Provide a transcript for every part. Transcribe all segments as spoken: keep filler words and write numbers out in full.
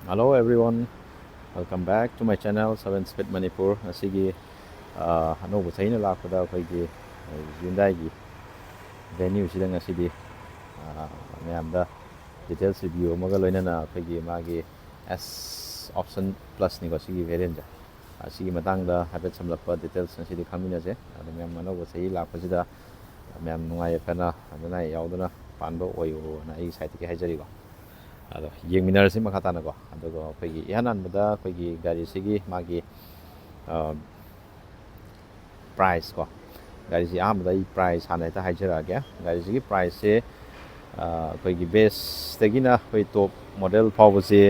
Hello everyone, welcome back to my channel seven Speed Manipur. ꯉꯁꯤꯒꯤ ꯑ, ꯑꯅꯧꯕ ꯆꯍꯤꯅ ꯂꯥꯛꯄꯗ ꯑꯩꯈꯣꯏꯒꯤ ꯍ꯭ꯌꯨꯟꯗꯥꯏꯒꯤ ꯚꯦꯅ꯭ꯌꯨꯁꯤꯗ ꯉꯁꯤꯗꯤ ꯑ, ꯃꯌꯥꯝꯗ ꯗꯤꯇꯦꯜꯁ ꯔꯤꯚ꯭ꯌꯨ ꯑꯃꯒ ꯂꯣꯏꯅꯅ ꯑꯩꯈꯣꯏꯒꯤ ꯃꯥꯒꯤ S option plus ꯅꯤꯀꯣ, ꯁꯤꯒꯤ ꯚꯦꯔꯤꯌꯦꯟꯁꯦ꯫ ꯑ, ꯁꯤꯒꯤ ꯃꯇꯥꯡꯗ ꯍꯥꯏꯐꯦꯠ ꯁꯝꯂꯞꯄ ꯗꯤꯇꯦꯜꯁ ꯉꯁꯤꯗꯤ ꯈꯪꯃꯤꯟꯅꯁꯦ꯫ ꯑꯗꯣ ꯃꯌꯥꯝ ꯑꯅꯧꯕ ꯆꯍꯤ ꯂꯥꯛꯄꯁꯤꯗ ꯃꯌꯥꯝ ꯅꯨꯡꯉꯥꯏ ꯌꯥꯏꯐꯅ, ꯑꯅꯥ ꯑꯌꯦꯛ ꯌꯥꯎꯗꯅ ꯄꯥꯟꯕ ꯑꯣꯏꯌꯣꯅ ꯑꯩꯒꯤ ꯁꯥꯏꯠꯇꯒꯤ ꯍꯥꯏꯖꯔꯤꯀꯣ꯫ ꯑꯗꯣ ꯌꯦꯡꯃꯤꯟꯅꯔꯁꯤ ꯃꯈꯥ ꯇꯥꯅꯀꯣ꯫ ꯑꯗꯨꯒ ꯑꯩꯈꯣꯏꯒꯤ ꯏꯍꯥꯟ ꯍꯥꯟꯕꯗ ꯑꯩꯈꯣꯏꯒꯤ ꯒꯥꯔꯤꯁꯤꯒꯤ ꯃꯥꯒꯤ, ꯑ, ꯄ꯭ꯔꯥꯏꯁ ꯀꯣ, ꯒꯥꯔꯤꯁꯤ ꯑꯍꯥꯟꯕꯗ ꯑꯩ ꯄ꯭ꯔꯥꯏꯁ ꯍꯥꯟꯅ ꯍꯦꯛꯇ ꯍꯥꯏꯖꯔꯛꯑꯒꯦ꯫ ꯒꯥꯔꯤꯁꯤꯒꯤ ꯄ꯭ꯔꯥꯏꯁꯁꯦ, ꯑ, ꯑꯩꯈꯣꯏꯒꯤ ꯕꯦꯁꯇꯒꯤꯅ ꯑꯩꯈꯣꯏ ꯇꯣꯞ ꯃꯣꯗꯦꯜ ꯐꯥꯎꯕꯁꯦ,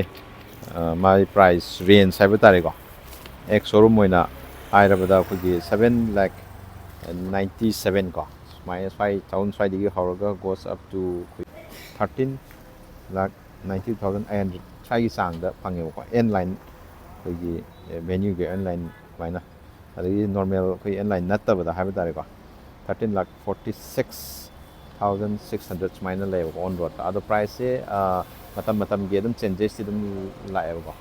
ꯑ, ꯃꯥꯒꯤ ꯄ꯭ꯔꯥꯏꯁ ꯔꯦꯟꯖ ꯍꯥꯏꯕ ꯇꯥꯔꯦꯀꯣ, ꯑꯦꯛꯁ ꯁꯣꯔꯨꯝ ꯑꯣꯏꯅ ꯍꯥꯏꯔꯕꯗ ꯑꯩꯈꯣꯏꯒꯤ seven lakh ninety seven ꯀꯣ, ꯁꯨꯃꯥꯏꯅ ꯁ꯭ꯋꯥꯏ ꯇꯥꯎꯟ ꯁ꯭ꯋꯥꯏꯗꯒꯤ ꯍꯧꯔꯒ goes up to ꯑꯩꯈꯣꯏ thirteen lakh ninety thousand eight hundred ꯁ꯭ꯋꯥꯏꯒꯤ ꯆꯥꯡꯗ ꯐꯪꯉꯦꯕꯀꯣ꯫ ꯑꯦꯟ ꯂꯥꯏꯟ, ꯑꯩꯈꯣꯏꯒꯤ ꯚꯦꯅ꯭ꯌꯨꯒꯤ ꯑꯦꯟ ꯂꯥꯏꯟ ꯁꯨꯃꯥꯏꯅ, ꯑꯗꯒꯤ ꯅꯣꯔꯃꯦꯜ ꯑꯩꯈꯣꯏ ꯑꯦꯟ ꯂꯥꯏꯟ ꯅꯠꯇꯕꯗ ꯍꯥꯏꯕ ꯇꯥꯔꯦꯀꯣ, thirteen lakh forty six thousand six hundred ꯁꯨꯃꯥꯏꯅ ꯂꯩꯌꯦꯕꯀꯣ ꯑꯣꯟ ꯔꯣꯗꯇ꯫ ꯑꯗꯣ ꯄ꯭ꯔꯥꯏꯁꯁꯦ, ꯑ, ꯃꯇꯝ ꯃꯇꯝꯒꯤ ꯑꯗꯨꯝ ꯆꯦꯟꯖꯦꯁꯇꯤ ꯑꯗꯨꯝ ꯂꯥꯛꯑꯦꯕꯀꯣ꯫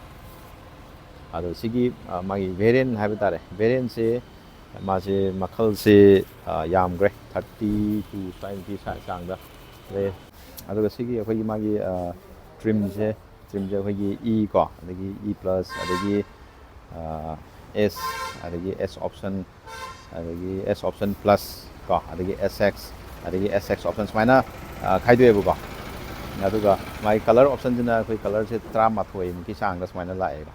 ꯑꯗꯣ ꯁꯤꯒꯤ, ꯑ, ꯃꯥꯒꯤ ꯚꯦꯔꯤꯌꯦꯟ ꯍꯥꯏꯕ ꯇꯥꯔꯦ, ꯚꯦꯔꯤꯌꯦꯟꯁꯦ ꯃꯥꯁꯦ ꯃꯈꯜꯁꯦ, ꯑ, ꯌꯥꯝꯈ꯭ꯔꯦ, thirty two ꯁ꯭ꯋꯥꯏꯃꯨꯛꯀꯤ ꯁꯥ-, ꯆꯥꯡꯗ ꯂꯩ꯫ ꯑꯗꯨꯒ ꯁꯤꯒꯤ ꯑꯩꯈꯣꯏꯒꯤ ꯃꯥꯒꯤ, ꯑ, ꯇ꯭ꯔꯤꯝꯁꯦ, ꯇ꯭ꯔꯤꯝꯁꯦ ꯑꯩꯈꯣꯏꯒꯤ ꯏ ꯀꯣ, ꯑꯗꯒꯤ ꯏ ꯄ꯭ꯂꯁ, ꯑꯗꯒꯤ, ꯑ, ꯑꯦꯁ, ꯑꯗꯒꯤ ꯑꯦꯁ ꯑꯣꯞꯁꯟ, ꯑꯗꯒꯤ ꯑꯦꯁ ꯑꯣꯞꯁꯟ ꯄ꯭ꯂꯁ ꯀꯣ, ꯑꯗꯒꯤ ꯑꯦꯁ ꯑꯦꯛꯁ, ꯑꯗꯒꯤ ꯑꯦꯁ ꯑꯦꯛꯁ ꯑꯣꯞꯁꯟ ꯁꯨꯃꯥꯏꯅ, ꯑ, ꯈꯥꯏꯗꯣꯛꯑꯦꯕꯀꯣ꯫ ꯑꯗꯨꯒ ꯃꯥꯒꯤ ꯀꯂꯔ ꯑꯣꯞꯁꯟꯁꯤꯅ ꯑꯩꯈꯣꯏ ꯀꯂꯔꯁꯦ ꯇꯔꯥꯃꯥꯊꯣꯏꯃꯨꯛꯀꯤ ꯆꯥꯡꯗ ꯁꯨꯃꯥꯏꯅ ꯂꯥꯛꯑꯦꯕ꯫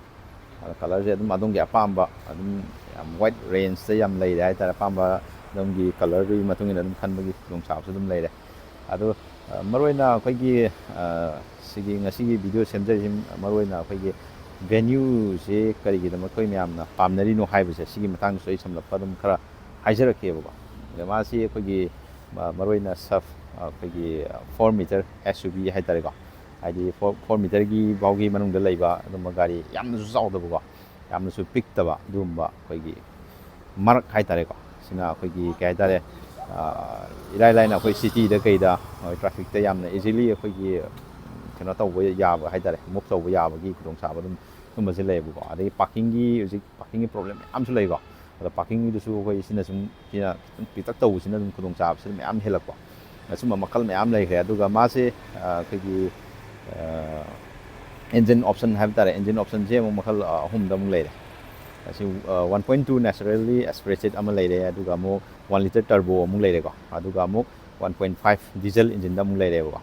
ꯑꯗꯣ ꯀꯂꯔꯁꯦ ꯑꯗꯨꯝ ꯑꯗꯣꯝꯒꯤ ꯑꯄꯥꯝꯕ, ꯑꯗꯨꯝ ꯌꯥꯝ ꯋꯥꯏꯠ ꯔꯦꯟꯖꯇ ꯌꯥꯝ ꯂꯩꯔꯦ ꯍꯥꯏꯇꯥꯔꯦ꯫ ꯑꯄꯥꯝꯕ ꯑꯗꯣꯝꯒꯤ ꯀꯂꯔꯗꯨꯒꯤ ꯃꯇꯨꯡ ꯏꯟꯅ ꯑꯗꯨꯝ ꯈꯟꯕꯒꯤ ꯈꯨꯗꯣꯡꯆꯥꯕꯁꯨ ꯑꯗꯨꯝ ꯂꯩꯔꯦ꯫ ꯑꯗꯣ, ꯑ, ꯃꯔꯨꯑꯣꯏꯅ ꯑꯩꯈꯣꯏꯒꯤ, ꯑ, ꯁꯤꯒꯤ ꯉꯁꯤꯒꯤ ꯚꯤꯗꯤꯑꯣ ꯁꯦꯝꯖꯔꯤꯁꯤ ꯃꯔꯨꯑꯣꯏꯅ ꯑꯩꯈꯣꯏꯒꯤ ꯚꯦꯅ꯭ꯌꯨꯁꯦ ꯀꯔꯤꯒꯤꯗꯃꯛ ꯑꯩꯈꯣꯏ ꯃꯌꯥꯝꯅ ꯄꯥꯝꯅꯔꯤꯅꯣ ꯍꯥꯏꯕꯁꯦ ꯁꯤꯒꯤ ꯃꯇꯥꯡꯗꯁꯨ ꯑꯩ ꯁꯝꯂꯞꯄ ꯑꯗꯨꯝ ꯈꯔ ꯍꯥꯏꯖꯔꯛꯀꯦꯕꯀꯣ꯫ ꯑꯗ ꯃꯥꯁꯤ ꯑꯩꯈꯣꯏꯒꯤ, ꯑ, ꯃꯔꯨꯑꯣꯏꯅ ꯁꯕ, ꯑ, ꯑꯩꯈꯣꯏꯒꯤ, ꯑ, four meter S U V ꯍꯥꯏꯇꯥꯔꯦꯀꯣ꯫ ꯍꯥꯏꯗꯤ four, four meterꯒꯤ ꯐꯥꯎꯒꯤ ꯃꯅꯨꯡꯗ ꯂꯩꯕ ꯑꯗꯨꯝꯕ ꯒꯥꯔꯤ, ꯌꯥꯝꯅꯁꯨ ꯆꯥꯎꯗꯕꯀꯣ, ꯌꯥꯝꯅꯁꯨ ꯄꯤꯛꯇꯕ, ꯑꯗꯨꯒꯨꯝꯕ ꯑꯩꯈꯣꯏꯒꯤ ꯃꯔꯛ ꯍꯥꯏꯇꯥꯔꯦꯀꯣ꯫ ꯁꯤꯅ ꯑꯩꯈꯣꯏꯒꯤ ꯀꯩ ꯍꯥꯏꯇꯥꯔꯦ, ꯑ, ꯏꯔꯥꯏ ꯂꯥꯏꯅ ꯑꯩꯈꯣꯏ ꯁꯤꯇꯤꯗ ꯀꯩꯗ, ꯑꯩꯈꯣꯏ ꯇ꯭ꯔꯥꯐꯤꯛꯇ ꯌꯥꯝꯅ ꯏꯖꯤꯂꯤ ꯑꯩꯈꯣꯏꯒꯤ ꯀꯩꯅꯣ ꯇꯧꯕ ꯌꯥꯕ ꯍꯥꯏꯇꯥꯔꯦ, ꯃꯨꯚ ꯇꯧꯕ ꯌꯥꯕꯒꯤ ꯈꯨꯗꯣꯡꯆꯥꯕ ꯑꯗꯨꯝ ꯑꯗꯨꯝꯕꯁꯦ ꯂꯩꯌꯦꯕꯀꯣ꯫ ꯑꯗꯒꯤ ꯄꯥꯔꯀꯤꯡꯒꯤ, ꯍꯧꯖꯤꯛ ꯄꯥꯔꯀꯤꯡꯒꯤ ꯄ꯭ꯔꯣꯕ꯭ꯂꯦꯝ ꯃꯌꯥꯝꯁꯨ ꯂꯩꯀꯣ꯫ ꯑꯗꯣ ꯄꯥꯔꯀꯤꯡꯒꯤꯗꯨꯁꯨ ꯑꯩꯈꯣꯏ ꯁꯤꯅ ꯁꯨꯝ, ꯁꯤꯅ ꯁꯨꯝ ꯄꯤꯛꯇꯛ ꯇꯧꯕꯁꯤꯅ ꯑꯗꯨꯝ ꯈꯨꯗꯣꯡꯆꯥꯕꯁꯤ ꯃꯌꯥꯝ ꯍꯦꯜꯂꯛꯄ, ꯑꯁꯨꯝꯕ ꯃꯈꯜ ꯃꯌꯥꯝ ꯂꯩꯈ꯭ꯔꯦ꯫ ꯑꯗꯨꯒ ꯃꯥꯁꯦ ꯑꯩꯈꯣꯏꯒꯤ ꯏꯟꯖꯤꯟ ꯑꯣꯞꯁꯟ ꯍꯥꯏꯕ ꯇꯥꯔꯦ, ꯏꯟꯖꯤꯟ ꯑꯣꯞꯁꯟꯁꯦ ꯑꯃꯨꯛ ꯃꯈꯜ ꯑꯍꯨꯝꯗ ꯑꯃꯨꯛ ꯂꯩꯔꯦ꯫ ꯑꯁꯤ one point two naturally aspirated ꯑꯃ ꯂꯩꯔꯦ, ꯑꯗꯨꯒ ꯑꯃꯨꯛ ꯋꯥꯟ ꯂꯤꯇꯔ ꯇꯔꯕꯣ ꯑꯃꯨꯛ ꯂꯩꯔꯦꯀꯣ, ꯑꯗꯨꯒ ꯑꯃꯨꯛ ꯋꯥꯟ ꯄꯣꯏꯟ ꯐꯥꯏꯚ ꯗꯤꯖꯜ ꯏꯟꯖꯤꯟꯗ ꯑꯃꯨꯛ ꯂꯩꯔꯦꯕꯀꯣ꯫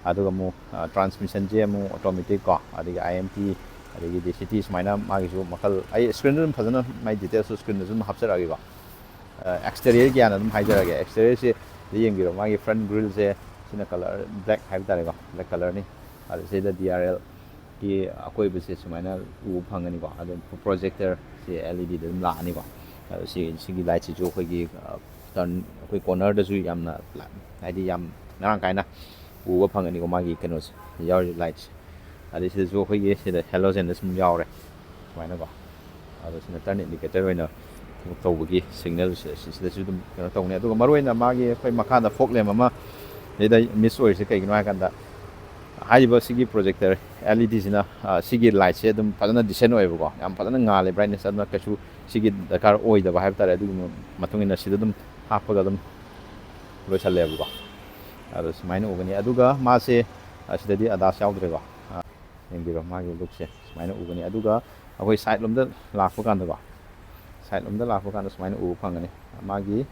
ꯑꯗꯨꯒ ꯑꯃꯨꯛ ꯇ꯭ꯔꯥꯟꯁꯃꯤꯁꯟꯁꯦ ꯑꯃꯨꯛ ꯑꯣꯇꯣꯃꯦꯇꯤꯛ ꯀꯣ, ꯑꯗꯒꯤ ꯑꯥꯏ ꯑꯦꯝ ꯇꯤ, ꯑꯗꯒꯤꯗꯤ ꯁꯤꯇꯤ, ꯁꯨꯃꯥꯏꯅ ꯃꯥꯒꯤꯁꯨ ꯃꯈꯜ, ꯑꯩ ꯁ꯭ꯀ꯭ꯔꯤꯟꯗ ꯑꯗꯨꯝ ꯐꯖꯅ ꯃꯥꯏ ꯗꯤꯇꯦꯜꯁꯁꯨ ꯁ꯭ꯀ꯭ꯔꯤꯟꯗꯁꯨ ꯑꯗꯨꯝ ꯍꯥꯞꯆꯔꯛꯑꯒꯦꯀꯣ꯫ ꯑꯦꯛꯁꯇꯦꯔꯤꯌꯔꯒꯤ ꯍꯥꯟꯅ ꯑꯗꯨꯝ ꯍꯥꯏꯖꯔꯛꯑꯒꯦ꯫ ꯑꯦꯛꯁꯇꯦꯔꯤꯌꯔꯁꯦ ꯁꯤꯗ ꯌꯦꯡꯕꯤꯔꯣ, ꯃꯥꯒꯤ ꯐ꯭ꯔꯟ ꯒ꯭ꯔꯤꯜꯁꯦ ꯁꯤꯅ ꯀꯂꯔ ꯕ꯭ꯂꯦꯛ ꯍꯥꯏꯕ ꯇꯥꯔꯦꯀꯣ, ꯕ꯭ꯂꯦꯛ ꯀꯂꯔꯅꯤ꯫ ꯑꯗꯨ ꯁꯤꯗ ꯗꯤ ꯑꯥꯔ ꯑꯦꯜꯒꯤ ꯑꯀꯣꯏꯕꯁꯦ ꯁꯨꯃꯥꯏꯅ ꯎꯕ ꯐꯪꯒꯅꯤꯀꯣ꯫ ꯑꯗꯨꯝ ꯄ꯭ꯔꯣꯖꯦꯛꯇꯔꯁꯦ ꯑꯦꯜ ꯏ ꯗꯤꯗ ꯑꯗꯨꯝ ꯂꯥꯛꯑꯅꯤꯀꯣ꯫ ꯑꯗꯣ ꯁꯤ, ꯁꯤꯒꯤ ꯂꯥꯏꯠꯁꯤꯁꯨ ꯑꯩꯈꯣꯏꯒꯤ ꯇꯔꯟ, ꯑꯩꯈꯣꯏ ꯀꯣꯔꯅꯔꯗꯁꯨ ꯌꯥꯝꯅ, ꯍꯥꯏꯗꯤ ꯌꯥꯝ ꯃꯔꯥꯡ ꯀꯥꯏꯅ ꯎꯕ ꯐꯪꯒꯅꯤꯀꯣ, ꯃꯥꯒꯤ ꯀꯩꯅꯣꯁꯦ, ꯌꯥꯎꯔꯤꯕ ꯂꯥꯏꯠꯁꯦ꯫ ꯑꯗꯩ ꯁꯤꯗꯁꯨ ꯑꯩꯈꯣꯏꯒꯤ ꯁꯤꯗ ꯍꯦꯂꯣꯖꯦꯟꯗ ꯁꯨꯝ ꯌꯥꯎꯔꯦ ꯁꯨꯃꯥꯏꯅꯀꯣ꯫ ꯑꯗꯣ ꯁꯤꯅ ꯇꯔꯟ ꯏꯟꯗꯤꯀꯦꯇꯔ ꯑꯣꯏꯅ ꯊꯕꯛ ꯇꯧꯕꯒꯤ ꯁꯤꯒꯅꯦꯜꯁꯦ ꯁꯤꯗꯁꯨ ꯑꯗꯨꯝ ꯀꯩꯅꯣ ꯇꯧꯅꯤ꯫ ꯑꯗꯨꯒ ꯃꯔꯨꯑꯣꯏꯅ ꯃꯥꯒꯤ ꯑꯩꯈꯣꯏ ꯃꯈꯥꯗ ꯐꯣꯛ ꯂꯦꯝ ꯑꯃ ꯁꯤꯗ ꯃꯤꯁ ꯑꯣꯏꯔꯤꯁꯦ ꯀꯩꯒꯤꯅꯣ ꯍꯥꯏ ꯀꯥꯟꯗ, ꯍꯥꯏꯔꯤꯕ ꯁꯤꯒꯤ ꯄ꯭ꯔꯣꯖꯦꯛꯇꯔ ꯑꯦꯜ ꯏ ꯗꯤꯁꯤꯅ, ꯑ, ꯁꯤꯒꯤ ꯂꯥꯏꯠꯁꯦ ꯑꯗꯨꯝ ꯐꯖꯅ ꯗꯤꯁꯦꯟ ꯑꯣꯏꯌꯦꯕꯀꯣ, ꯌꯥꯝ ꯐꯖꯅ ꯉꯥꯜꯂꯦ, ꯕ꯭ꯔꯥꯏꯠꯅꯦꯁ, ꯑꯗꯨꯅ ꯀꯩꯁꯨ ꯁꯤꯒꯤ ꯗꯔꯀꯥꯔ ꯑꯣꯏꯗꯕ ꯍꯥꯏꯕ ꯇꯥꯔꯦ꯫ ꯑꯗꯨꯒꯤ ꯃꯇꯨꯡ ꯏꯟꯅ ꯁꯤꯗ ꯑꯗꯨꯝ ꯍꯥꯞꯄꯒ ꯑꯗꯨꯝ ꯂꯣꯏꯁꯜꯂꯦꯕꯀꯣ꯫ ꯑꯗꯣ ꯁꯨꯃꯥꯏꯅ ꯎꯒꯅꯤ꯫ ꯑꯗꯨꯒ ꯃꯥꯁꯦ, ꯑ, ꯁꯤꯗꯗꯤ ꯑꯗꯥꯁ ꯌꯥꯎꯗ꯭ꯔꯦꯀꯣ꯫ ꯑ, ꯌꯦꯡꯕꯤꯔꯣ, ꯃꯥꯒꯤ ꯂꯨꯛꯁꯦ ꯁꯨꯃꯥꯏꯅ ꯎꯒꯅꯤ꯫ ꯑꯗꯨꯒ ꯑꯩꯈꯣꯏ ꯁꯥꯏꯠ ꯂꯣꯝꯗ ꯂꯥꯛꯄ ꯀꯥꯟꯗꯀꯣ, ꯁꯥꯏꯠ ꯂꯣꯝꯗ ꯂꯥꯛꯄ ꯀꯥꯟꯗ ꯁꯨꯃꯥꯏꯅ ꯎꯕ ꯐꯪꯒꯅꯤ꯫ ꯃꯥꯒꯤ,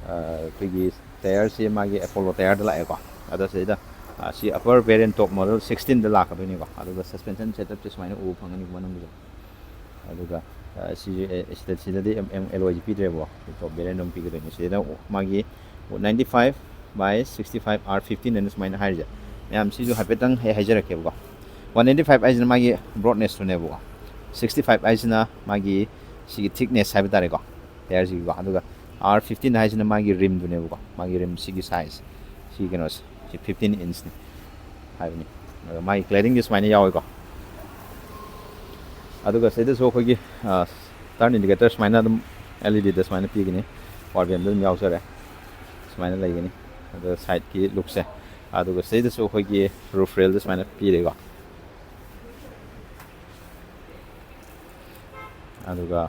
ꯑ, ꯑꯩꯈꯣꯏꯒꯤ ꯇꯌꯔꯁꯤ ꯃꯥꯒꯤ ꯑꯦꯄꯣꯂꯣ ꯇꯌꯔꯗ ꯂꯥꯛꯑꯦꯀꯣ꯫ ꯑꯗꯣ ꯁꯤꯗ, ꯑ, ꯁꯤ ꯑꯄꯔ ꯚꯦꯔꯤꯌꯟ ꯇꯣꯞ ꯃꯣꯗꯦꯜ ꯁꯤꯛꯁꯇꯤꯟꯗ ꯂꯥꯛꯀꯗꯣꯏꯅꯤꯀꯣ꯫ ꯑꯗꯨꯒ ꯁꯁꯄꯦꯟꯁꯟ ꯁꯦꯠꯑꯞꯁꯦ ꯁꯨꯃꯥꯏꯅ ꯎꯕ ꯐꯪꯒꯅꯤ ꯃꯅꯨꯡꯒꯤꯁꯦ꯫ ꯑꯗꯨꯒ, ꯑ, ꯁꯤꯁꯦ, ꯑꯦ, ꯁꯤꯗ, ꯁꯤꯗꯗꯤ ꯑꯦꯝ, ꯑꯦꯝ, ꯑꯦꯂꯣꯏꯁꯦ ꯄꯤꯗ꯭ꯔꯦꯕꯀꯣ, ꯇꯣꯞ ꯚꯦꯔꯤꯌꯟ ꯑꯗꯨꯝ ꯄꯤꯒꯗꯣꯏꯅꯤ꯫ ꯁꯤꯗꯅ ꯃꯥꯒꯤ ninety five by sixty five R fifteen ꯍꯥꯏꯅ ꯁꯨꯃꯥꯏꯅ ꯍꯥꯏꯔꯤꯁꯦ꯫ ꯃꯌꯥꯝ ꯁꯤꯁꯨ ꯍꯥꯏꯐꯦꯠꯇꯪ ꯑꯩ ꯍꯥꯏꯖꯔꯛꯀꯦꯕꯀꯣ꯫ ꯋꯥꯟ ꯅꯥꯏꯟꯇꯤ ꯐꯥꯏꯚ ꯍꯥꯏꯁꯤꯅ ꯃꯥꯒꯤ ꯕ꯭ꯔꯣꯗꯅꯦꯁꯇꯨꯅꯦꯕꯀꯣ, ꯁꯤꯛꯁꯇꯤ ꯐꯥꯏꯚ ꯍꯥꯏꯁꯤꯅ ꯃꯥꯒꯤ ꯁꯤꯒꯤ ꯊꯤꯛꯅꯦꯁ ꯍꯥꯏꯕ ꯇꯥꯔꯦꯀꯣ, ꯇꯌꯔꯁꯤꯒꯤꯀꯣ꯫ ꯑꯗꯨꯒ ꯑꯥꯔ ꯐꯤꯐꯇꯤꯟ ꯍꯥꯏꯁꯤꯅ ꯃꯥꯒꯤ ꯔꯤꯝꯗꯨꯅꯦꯕꯀꯣ, ꯃꯥꯒꯤ ꯔꯤꯝ ꯁꯤꯒꯤ ꯁꯥꯏꯖ, ꯁꯤ ꯀꯩꯅꯣꯁꯦ, ꯁꯤ ꯐꯤꯐꯇꯤꯟ ꯏꯟꯁꯅꯤ ꯍꯥꯏꯕꯅꯤ꯫ ꯑꯗꯣ ꯃꯥꯒꯤ ꯀ꯭ꯂꯦꯗꯤꯡꯗꯤ ꯁꯨꯃꯥꯏꯅ ꯌꯥꯎꯋꯦꯀꯣ꯫ ꯑꯗꯨꯒ ꯁꯤꯗꯁꯨ ꯑꯩꯈꯣꯏꯒꯤ, ꯑ, ꯇꯔꯟ ꯏꯟꯗꯤꯀꯦꯇꯔ ꯁꯨꯃꯥꯏꯅ ꯑꯗꯨꯝ ꯑꯦꯜ ꯏ ꯗꯤꯗ ꯁꯨꯃꯥꯏꯅ ꯄꯤꯒꯅꯤ, ꯄꯋꯥꯔ ꯕꯦꯟꯗ ꯑꯗꯨꯝ ꯌꯥꯎꯖꯔꯦ, ꯁꯨꯃꯥꯏꯅ ꯂꯩꯒꯅꯤ꯫ ꯑꯗꯨꯒ ꯁꯥꯏꯠꯀꯤ ꯂꯨꯛꯁꯦ, ꯑꯗꯨꯒ ꯁꯤꯗꯩꯗꯁꯨ ꯑꯩꯈꯣꯏꯒꯤ roof railꯗ ꯁꯨꯃꯥꯏꯅ ꯄꯤꯔꯦꯀꯣ꯫ ꯑꯗꯨꯒ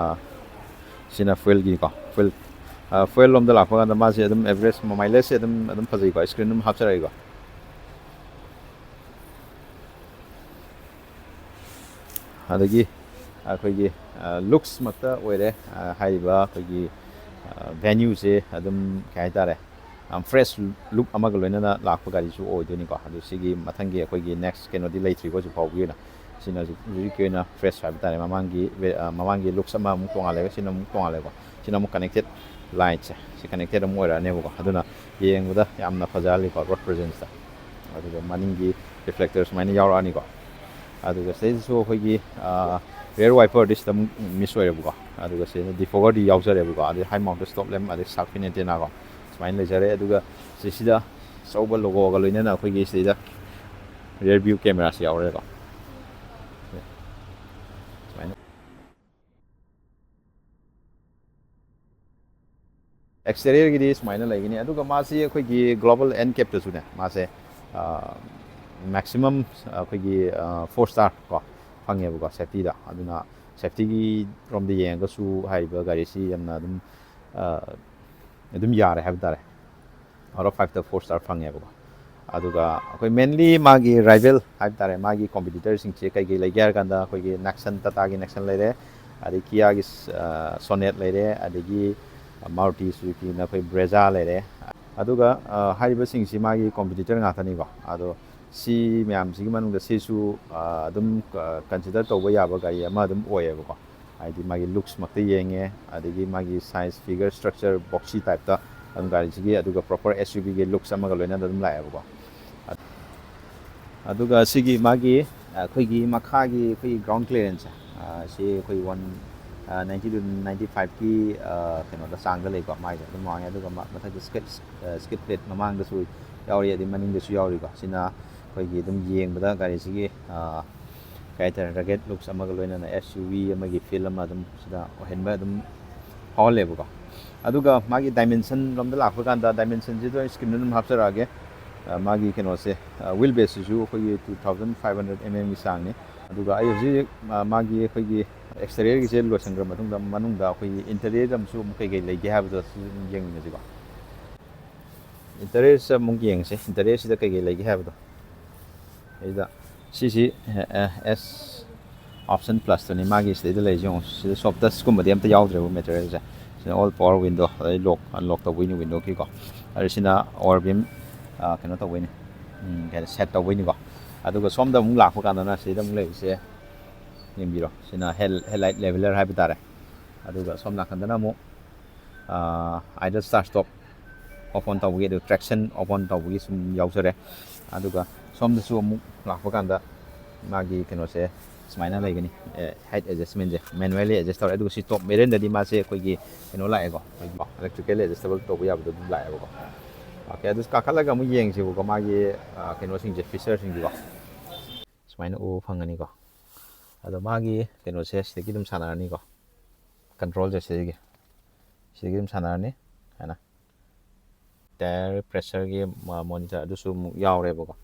ꯑꯥ, ꯁꯤꯅ fuelꯒꯤꯀꯣ, fuel, fuel ꯂꯣꯝꯗ ꯂꯥꯛꯄ ꯀꯥꯟꯗ ꯃꯥꯁꯦ ꯑꯗꯨꯝ average mileageꯁꯦ ꯑꯗꯨꯝ ꯑꯗꯨꯝ ꯐꯖꯩꯀꯣ, screen ꯑꯗꯨꯝ ꯍꯥꯞꯆꯔꯛꯏꯀꯣ꯫ ꯑꯗꯒꯤ ꯑꯩꯈꯣꯏꯒꯤ looks ꯃꯛꯇ ꯑꯣꯏꯔꯦ꯫ ꯍꯥꯏꯔꯤꯕ ꯑꯩꯈꯣꯏꯒꯤ venueꯁꯦ ꯑꯗꯨꯝ ꯀꯩ ꯍꯥꯏꯇꯥꯔꯦ, ꯌꯥꯝ fresh look ꯑꯃꯒ ꯂꯣꯏꯅꯅ ꯂꯥꯛꯄ ꯒꯥꯔꯤꯁꯨ ꯑꯣꯏꯗꯣꯏꯅꯤꯀꯣ꯫ ꯑꯗꯨ ꯁꯤꯒꯤ ꯃꯊꯪꯒꯤ ꯑꯩꯈꯣꯏꯒꯤ next ꯀꯩꯅꯣꯗꯤ ꯂꯩꯇ꯭ꯔꯤꯀꯣ ꯍꯧꯖꯤꯛ ꯐꯥꯎꯕꯒꯤ ꯑꯣꯏꯅ꯫ ꯁꯤꯅ ꯍꯧꯖꯤꯛ ꯍꯧꯖꯤꯛꯀꯤ ꯑꯣꯏꯅ fresh ꯍꯥꯏꯕ ꯇꯥꯔꯦ꯫ ꯃꯃꯥꯡꯒꯤ ꯃꯃꯥꯡꯒꯤ looks ꯑꯃ ꯑꯃꯨꯛ ꯇꯣꯉꯥꯜꯂꯦ, ꯁꯤꯅ ꯑꯃꯨꯛ ꯇꯣꯉꯥꯜꯂꯦꯀꯣ꯫ ꯁꯤꯅ ꯑꯃꯨꯛ connected lightꯁꯦ, ꯁꯤ connected ꯑꯃꯨꯛ ꯑꯣꯏꯔꯛꯑꯅꯦꯕꯀꯣ꯫ ꯑꯗꯨꯅ ꯌꯦꯡꯕꯗ ꯌꯥꯝꯅ ꯐꯖꯍꯜꯂꯤꯀꯣ road presenceꯇ꯫ ꯑꯗꯨꯒ ꯃꯅꯤꯡꯒꯤ reflector ꯁꯨꯃꯥꯏꯅ ꯌꯥꯎꯔꯛꯑꯅꯤꯀꯣ꯫ ꯑꯗꯨꯒ ꯁꯤꯗꯩꯁꯤꯁꯨ ꯑꯩꯈꯣꯏꯒꯤ rear wiperꯗꯤ ꯁꯤꯗ ꯑꯃꯨꯛ miss ꯑꯣꯏꯔꯦꯕꯀꯣ꯫ ꯑꯗꯨꯒ ꯁꯤꯗ defoggerꯗꯤ ꯌꯥꯎꯖꯔꯦꯕꯀꯣ꯫ ꯑꯗꯩ high mount stop lamp, ꯑꯗꯩ shark fin antennaꯀꯣ, ꯁꯨꯃꯥꯏꯅ ꯂꯩꯖꯔꯦ꯫ ꯑꯗꯨꯒ ꯁꯤꯁꯤꯗ ꯑꯆꯧꯕ logoꯒ ꯂꯣꯏꯅꯅ ꯑꯩꯈꯣꯏꯒꯤ ꯁꯤꯗ rear view cameraꯁꯤ ꯌꯥꯎꯔꯦꯀꯣ꯫ ꯁꯨꯃꯥꯏꯅ exteriorꯒꯤꯗꯤ ꯁꯨꯃꯥꯏꯅ ꯂꯩꯒꯅꯤ꯫ ꯑꯗꯨꯒ ꯃꯥꯁꯤ ꯑꯩꯈꯣꯏꯒꯤ global NCAPꯇꯁꯨꯅꯦ, ꯃꯥꯁꯦ maximum ꯑꯩꯈꯣꯏꯒꯤ four star ꯀꯣ ꯐꯪꯉꯦꯕꯀꯣ safetyꯗ꯫ ꯑꯗꯨꯅ safetyꯒꯤ ꯔꯣꯝꯗ ꯌꯦꯡꯉꯒꯁꯨ ꯍꯥꯏꯔꯤꯕ ꯒꯥꯔꯤꯁꯤ ꯌꯥꯝꯅ ꯑꯗꯨꯝ ꯑꯗꯨꯝ ꯌꯥꯔꯦ ꯍꯥꯏꯕ ꯇꯥꯔꯦ꯫ Out of fiveꯇ four star ꯐꯪꯉꯦꯕꯀꯣ꯫ ꯑꯗꯨꯒ ꯑꯩꯈꯣꯏ mainly ꯃꯥꯒꯤ rival ꯍꯥꯏꯕ ꯇꯥꯔꯦ, ꯃꯥꯒꯤ competitorꯁꯤꯡꯁꯦ ꯀꯩ ꯀꯩ ꯂꯩꯒꯦ ꯍꯥꯏꯔ ꯀꯥꯟꯗ, ꯑꯩꯈꯣꯏꯒꯤ Nexon, Tataꯒꯤ Nexon ꯂꯩꯔꯦ, ꯑꯗꯩ Kiaꯒꯤ Sonet ꯂꯩꯔꯦ, ꯑꯗꯒꯤ Maruti Suzukiꯅ ꯑꯩꯈꯣꯏ Brezza ꯂꯩꯔꯦ꯫ ꯑꯗꯨꯒ ꯍꯥꯏꯔꯤꯕꯁꯤꯡꯁꯤ ꯃꯥꯒꯤ competitor ꯉꯥꯛꯇꯅꯤꯀꯣ꯫ ꯑꯗꯣ ꯁꯤ ꯃꯌꯥꯝꯁꯤꯒꯤ ꯃꯅꯨꯡꯗ ꯁꯤꯁꯨ ꯑꯗꯨꯝ consider ꯇꯧꯕ ꯌꯥꯕ ꯒꯥꯔꯤ ꯑꯃ ꯑꯗꯨꯝ ꯑꯣꯏꯌꯦꯕꯀꯣ꯫ ꯍꯥꯏꯗꯤ ꯃꯥꯒꯤ looks ꯃꯛꯇ ꯌꯦꯡꯉꯦ, ꯑꯗꯒꯤ ꯃꯥꯒꯤ size, figure, structure, boxy typeꯇ ꯑꯗꯨꯝ ꯒꯥꯔꯤꯁꯤꯒꯤ, ꯑꯗꯨꯒ proper SUVꯒꯤ looks ꯑꯃꯒ ꯂꯣꯏꯅꯅ ꯑꯗꯨꯝ ꯂꯥꯛꯑꯦꯕꯀꯣ꯫ ꯑꯗꯨꯒ ꯁꯤꯒꯤ ꯃꯥꯒꯤ ꯑꯩꯈꯣꯏꯒꯤ ꯃꯈꯥꯒꯤ ꯑꯩꯈꯣꯏꯒꯤ ground clearance ꯁꯤ ꯑꯩꯈꯣꯏ one ninety to ninety fiveꯀꯤ ꯀꯩꯅꯣꯗ ꯆꯥꯡꯗ ꯂꯩꯀꯣ꯫ ꯃꯥꯏꯁꯦ ꯑꯗꯨꯝ ꯋꯥꯡꯉꯦ꯫ ꯑꯗꯨꯒ ꯃꯊꯛꯇ skid plate ꯃꯃꯥꯡꯗꯁꯨ ꯌꯥꯎꯔꯤ, ꯑꯗꯩ ꯃꯅꯤꯡꯗꯁꯨ ꯌꯥꯎꯔꯤꯀꯣ꯫ ꯁꯤꯅ ꯑꯩꯈꯣꯏꯒꯤ ꯑꯗꯨꯝ ꯌꯦꯡꯕꯗ ꯒꯥꯔꯤꯁꯤꯒꯤ ꯀꯩ ꯍꯥꯏꯇꯥꯔꯦ, rugged looks ꯑꯃꯒ ꯂꯣꯏꯅꯅ SUV ꯑꯃꯒꯤ feel ꯑꯃ ꯑꯗꯨꯝ ꯁꯤꯗ ꯑꯣꯏꯍꯟꯕ ꯑꯗꯨꯝ ꯐꯥꯎꯍꯜꯂꯦꯕꯀꯣ꯫ ꯑꯗꯨꯒ ꯃꯥꯒꯤ dimension ꯂꯣꯝꯗ ꯂꯥꯛꯄ ꯀꯥꯟꯗ dimensionꯁꯤꯗ ꯑꯩ screenꯗ ꯑꯗꯨꯝ ꯍꯥꯞꯆꯔꯛꯑꯒꯦ꯫ ꯑ, ꯃꯥꯒꯤ ꯀꯩꯅꯣꯁꯦ, ꯋꯤꯜ ꯕꯦꯁꯁꯤꯁꯨ ꯑꯩꯈꯣꯏꯒꯤ two thousand five hundred mm ꯒꯤ ꯆꯥꯡꯅꯤ꯫ ꯑꯗꯨꯒ ꯑꯩ ꯍꯧꯖꯤꯛ, ꯑ, ꯃꯥꯒꯤ ꯑꯩꯈꯣꯏꯒꯤ ꯑꯦꯛꯁꯇꯔꯤꯌꯔꯒꯤꯁꯦ ꯂꯣꯏꯁꯤꯟꯈ꯭ꯔ ꯃꯇꯨꯡꯗ, ꯃꯅꯨꯡꯗ ꯑꯩꯈꯣꯏꯒꯤ ꯏꯟꯇꯔꯤꯌꯔꯗ ꯑꯃꯁꯨ ꯑꯃꯨꯛ ꯀꯩꯀꯩ ꯂꯩꯒꯦ ꯍꯥꯏꯕꯗꯣ ꯁꯤ ꯑꯗꯨꯝ ꯌꯦꯡꯃꯤꯟꯅꯁꯤꯀꯣ꯫ ꯏꯟꯇꯔꯤꯌꯔꯁꯦ ꯑꯃꯨꯛ ꯌꯦꯡꯁꯦ, ꯏꯟꯇꯔꯤꯌꯔꯁꯤꯗ ꯀꯩꯀꯩ ꯂꯩꯒꯦ ꯍꯥꯏꯕꯗꯣ꯫ ꯁꯤꯗ, ꯁꯤꯁꯤ, ꯑꯦ, ꯑꯦ, ꯑꯦꯁ ꯑꯣꯞꯁꯟ ꯄ꯭ꯂꯁꯇꯨꯅꯤ ꯃꯥꯒꯤ ꯁꯤꯗꯩꯗ ꯂꯩꯔꯤꯁꯦ꯫ ꯌꯦꯡꯉꯣ, ꯁꯤꯗ ꯁꯣꯞ ꯇꯁꯀꯨꯝꯕꯗꯤ ꯑꯝꯇ ꯌꯥꯎꯗ꯭ꯔꯦꯕ ꯃꯦꯇꯔꯤꯌꯦꯜꯁꯦ꯫ ꯁꯤꯅ ꯑꯣꯜ ꯄꯋꯥꯔ ꯋꯤꯟꯗꯣ, ꯑꯗꯩ ꯂꯣꯛ ꯑꯟꯂꯣꯛ ꯇꯧꯕꯒꯤꯅꯤ ꯋꯤꯟꯗꯣꯒꯤꯀꯣ꯫ ꯑꯗꯨ ꯁꯤꯅ ꯑꯣꯔ ꯕꯤꯝ, ꯑ, ꯀꯩꯅꯣ ꯇꯧꯕꯩꯅꯤ, ꯎꯝ, ꯀꯩ ꯍꯥꯏ, ꯁꯦꯠ ꯇꯧꯕꯩꯅꯤꯀꯣ꯫ ꯑꯗꯨꯒ ꯁꯣꯝꯗ ꯑꯃꯨꯛ ꯂꯥꯛꯄ ꯀꯥꯟꯗꯅ ꯁꯤꯗ ꯑꯃꯨꯛ ꯂꯩꯔꯤꯁꯦ, ꯌꯦꯡꯕꯤꯔꯣ, ꯁꯤꯅ ꯍꯦꯗ, ꯍꯦꯗꯂꯥꯏꯠ ꯂꯦꯚꯦꯂꯔ ꯍꯥꯏꯕ ꯇꯥꯔꯦ꯫ ꯑꯗꯨꯒ ꯁꯣꯝ ꯅꯥꯀꯟꯗꯅ ꯑꯃꯨꯛ, ꯑ, ꯑꯥꯏꯗꯜ ꯁ꯭ꯇꯥꯔꯠ ꯁ꯭ꯇꯣꯞ ꯑꯣꯄꯟ ꯇꯧꯕꯒꯤ, ꯑꯗꯨ ꯇ꯭ꯔꯦꯛꯁꯟ ꯑꯣꯄꯟ ꯇꯧꯕꯒꯤ ꯁꯨꯝ ꯌꯥꯎꯖꯔꯦ꯫ ꯑꯗꯨꯒ ꯁꯣꯝꯗꯁꯨ ꯑꯃꯨꯛ ꯂꯥꯛꯄ ꯀꯥꯟꯗ ꯃꯥꯒꯤ ꯀꯩꯅꯣꯁꯦ ꯁꯨꯃꯥꯏꯅ ꯂꯩꯒꯅꯤ, ꯍꯦꯗ ꯑꯦꯗꯖꯁꯃꯦꯟꯁꯦ ꯃꯦꯅꯨꯋꯦꯜꯂꯤ ꯑꯦꯗꯖꯁ ꯇꯧꯔꯦ꯫ ꯑꯗꯨꯒ ꯁꯤ ꯇꯣꯞ ꯃꯦꯔꯦꯟꯗꯗꯤ ꯃꯥꯁꯦ ꯑꯩꯈꯣꯏꯒꯤ ꯀꯩꯅꯣ ꯂꯥꯛꯑꯦꯀꯣ, ꯑꯩꯈꯣꯏꯒꯤ ꯏꯂꯦꯛꯇ꯭ꯔꯤꯀꯦꯜ ꯑꯦꯗꯖꯁꯇꯦꯕꯜ ꯇꯧꯕ ꯌꯥꯕꯗꯣ ꯑꯗꯨꯝ ꯂꯥꯛꯑꯦꯕꯀꯣ꯫ ꯑꯣꯀꯦ, ꯑꯗꯨ ꯀꯥꯈꯠꯂꯒ ꯑꯃꯨꯛ ꯌꯦꯡꯁꯦꯕꯀꯣ, ꯃꯥꯒꯤ, ꯑ, ꯀꯩꯅꯣꯁꯤꯡꯁꯦ, ꯐꯤꯆꯔꯁꯤꯡꯁꯦꯀꯣ꯫ ꯁꯨꯃꯥꯏꯅ ꯎꯕ ꯐꯪꯒꯅꯤꯀꯣ꯫ ꯑꯗꯣ ꯃꯥꯒꯤ ꯀꯩꯅꯣꯁꯦ ꯁꯤꯗꯒꯤ ꯑꯗꯨꯝ ꯁꯥꯟꯅꯔꯅꯤꯀꯣ, ꯀꯟꯇ꯭ꯔꯣꯜꯁꯦ ꯁꯤꯗꯒꯤ, ꯁꯤꯗꯒꯤ ꯑꯗꯨꯝ ꯁꯥꯟꯅꯔꯅꯤ ꯍꯥꯏꯅ꯫ ꯇꯥꯌꯔ ꯄ꯭ꯔꯦꯁꯔꯒꯤ ꯃꯣꯅꯤꯇꯔ ꯑꯗꯨꯁꯨ ꯑꯃꯨꯛ ꯌꯥꯎꯔꯦꯕꯀꯣ꯫